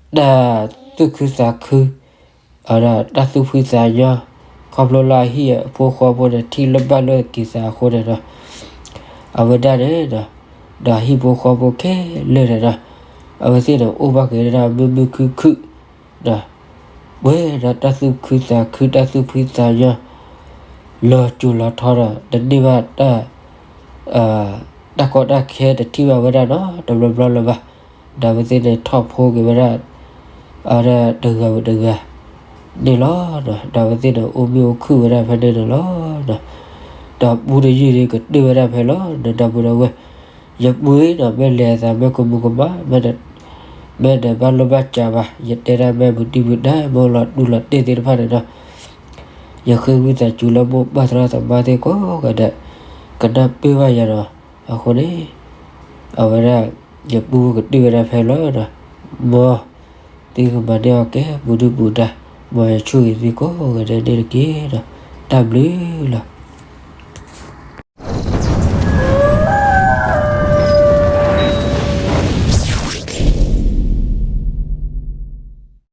တၢ်သူၣ်ခုသးခု ဒီးတၢ်သူၣ်ဖှံသးညီ ခီဖျိလၢအဟံၣ်အဖိဃီဖိန့ၣ် ထံၣ်လိာ်ဘၣ်လိာ်က့ၤသးအဃိန့ၣ်ဒီး အဝဲဒၣ်န့ၣ်ဒီး ဒီးဟံၣ်ဖိဃီဖိခဲလၢာ်န့ၣ်ဒီး အဝဲသ့ၣ်န့ၣ်အိၣ်ဘၣ်က့ၤဒၣ်မုာ်မုာ်ခုၣ်ခုၣ် ဒီး ပှဲၤဒီးတၢ်သူၣ်ခုသးခု တၢ်သူၣ်ဖှံသးညီ လီၤစိၤလီၤထီဒီး တန့ၢ်ဘၣ်တၢ် တၢ်ကီတၢ်ခဲတထံၣ်ဘၣ်ဝဲဒၣ်နီၤ တဘျီဘျီလၢၤဘၣ်. ဒီးအဝဲသ့ၣ်န့ၣ်ထီၣ်ဖိက့ၤဝဲဒၣ် အဝဲဒၣ်တဂၤဝံၤတဂၤ န့ၣ်လီၤ. ဒီးအဝဲသ့ၣ်န့ၣ်အိၣ်မ့ၢ်အိၣ်ခုၣ်ဝဲဒၣ်ဖဲန့ၣ်န့ၣ်လီၤ. ဒီးပူတယုၢ်ဒီးကတၢၢ်ဝဲဒၣ်ဖဲလီၤ ဒီပုၢ်ဒီဝဲၢ်, ယပုၢ်ဒီးမ့ၢ်လဲၤအသးမ့ၢ်ကမူၤကမၣ်, မ့ၢ်ဒီးဘၣ်လိၣ်ဘၣ်စးဘၣ်, ယတဲဒၣ်မ့ၢ်ပူၤတံၢ်ပူၤတၢ် မ့ၢ်လီၤတူၢ်လီၤတ့ၢ်သ့ၣ်တဖၣ်န့ၣ်ဒီး ယဃ့ဝံသးစူၤလၢမိၢ်ပၢ်သရၣ်သမါသ့ၣ်ကိးဂၤဒဲး ကနၢ်ပၢၢ်ဘၣ်ယၤဒီး အဃိန့ၣ် အဝဲဒၣ် ယပုၢ်ကတၢၢ်ဝဲဒၣ်ဖဲလီၤဒီး မ်သုကမၤန့ၢ်အီၤကဲပူၤဒုၣ်ပူၤဒါ, မ်ယဆိၣ်ဂ့ၤသုကိးဂၤဒဲးန့ၣ်တက့ၢ်ဒီး တၢ်ဘျုးလီၤ.